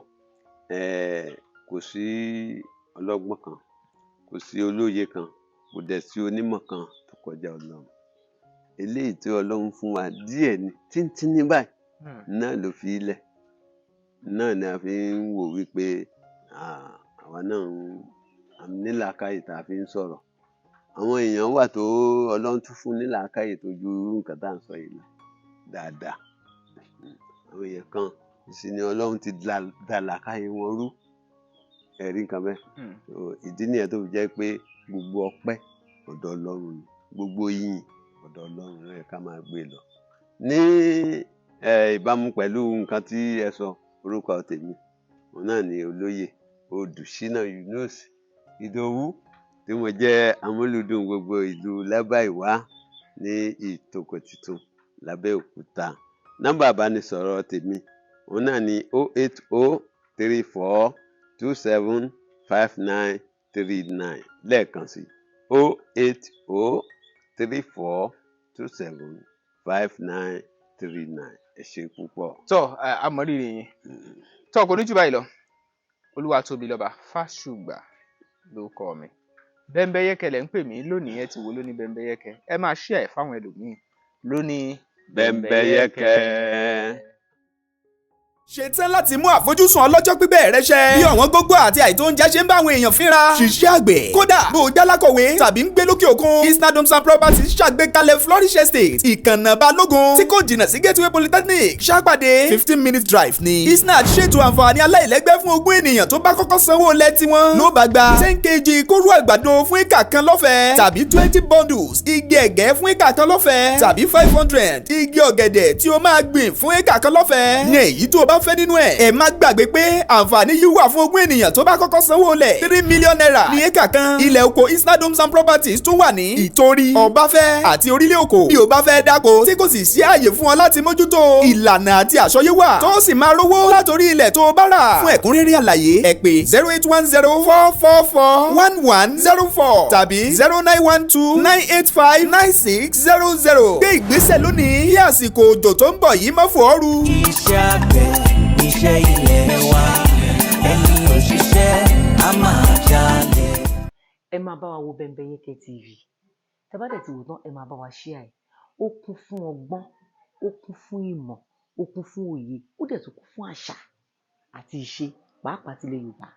A: kò sí ọlọ́gbọ́n kan, kò sí olóye kan, kò dẹ̀ sí onímọ̀ kan tó kọjá Ọlọ́run. Eléyìí tí Ọlọ́run fún wa díẹ̀ ni, tíntín ní báyìí náà ló fi ilẹ̀ náà ni a fi ń wò wípé àwa náà ń nílàákàyè tá a fi ń sọ̀rọ̀. Àwọn èèyàn wà tó Ọlọ́run tún fún nílàákàyè tó ju nǹkan tá à ń sọ yìí lọ dáadáa. Àwọn èèyàn kan sì ni Ọlọ́run ti da làákàyè wọn rú, ẹ̀rí nǹkan bẹ́ẹ̀. Ìdí nìyẹn tó fi jẹ́ pé gbogbo ọpẹ́ ọ̀dọ̀ Ọlọ́run ni, gbogbo ìyìn ọ̀dọ̀ Ọlọ́run ló yẹ ká máa gbé lọ. Ní ìbámu pẹ̀lú nǹkan tí ẹ sọ, orúkọ tèmi òun náà ni Olóyè Odùṣínà Yunus Ìdòwú, tí mo jẹ́ amúlùdùn gbogbo ìlú Lábàìwá ní Ìtòkò Titun l'Abẹ́òkúta. Nọ́mbà ìbánisọ̀rọ̀ tèmi òun náà ni 08034 27 59 39, lẹ́ẹ̀kan sí 08034 27 59 39. Ẹ ṣé púpọ̀.
D: Tọ́ a mọ rírì yín. Tọ́ kò ní jù báyìí lọ. Olúwatóbilọ́ba Fásùgbà ló kọ mi. Bẹ́ńbẹ́yẹ́kẹ́ lẹ̀ ń pè mí lónìí, ẹ ti wò lónìí Bẹ́ńbẹ́yẹ́kẹ́. Ẹ máa share ẹ̀ fáwọn ẹlòmíì lónìí
A: Bẹ́ńbẹ́yẹ́kẹ́.
B: Ṣetán láti mú àfojúsùn ọlọ́jọ́ pípẹ́ rẹ ṣẹ. Bí ọ̀wọ́n gógó àti àìtó oúnjẹ ṣe ń bá àwọn èèyàn fínra. Ṣiṣẹ́ àgbẹ̀. Kódà bó o jálákọ̀wé tàbí ń gbé lókè òkun. Isnad Homes and Properties ṣàgbékalẹ̀ Flourish Estate, Ìkànnà Balógun, tí kò jìnnà sí Gateway Polytechnic. Ṣàpàdé 15 minute drive ni. Isnad ṣètò àǹfààní aláìlẹ́gbẹ́ fún 20 ènìyàn tó bá kọ́kọ́ sanwó lẹ̀ tiwọn. Ló bá gba 10 kg kóró àgbàdo fún éka kan lọ́fẹ̀ẹ́, tàbí 20 bundles igi ẹ̀gẹ́ fún éka kan lọ́fẹ̀ẹ́, tàbí 500 igi ọ̀gẹ̀dẹ̀ tí o máa gbìn fún éka kan lọ́fẹ̀ẹ́. Ní èyí tó o bá fẹ́ nínú ẹ̀. Ẹ má gbàgbé pé àǹfààní yìí wà fún 20 ènìyàn tó bá kọ́kọ́ sanwó lẹ̀. ₦3 million ní éka kan. Ilẹ̀ oko Isnad Homes and Properties tún wà ní Ìtorí, Ọbáfẹ́ àti Orílẹ̀ Òkò. Bí o bá fẹ́ dáko tí kò sì sí ààyè fún ọ láti mójútó, ìlànà àti àsọyé wà tó sì máa rówó látòrí ilẹ̀ tó o bá rà. Fún ẹ̀kúnrẹ́rẹ́ àlàyé, ẹ pè 08104441104 tàbí 09129859600. Gbé ìgbésẹ̀ lónìí kí àsìkò òjò tó ń bọ̀ yìí má fò ọ́ ru.
C: Iṣẹ́ àgbẹ̀ iṣẹ́ ilẹ̀ wa, ẹni òṣìṣẹ́ á máa jalè.
E: Ẹ máa bá wa wo Bembeyeke TV. Tẹ́ bá dẹ̀ ti wò tán, ẹ máa bá wa share ẹ̀. Ó kún fún ọgbọ́n, ó kún fún ìmọ̀, ó kún fún òye, ó dẹ̀ tún kún fún àṣà àti ìṣe, pàápàá tilẹ̀ Yorùbá.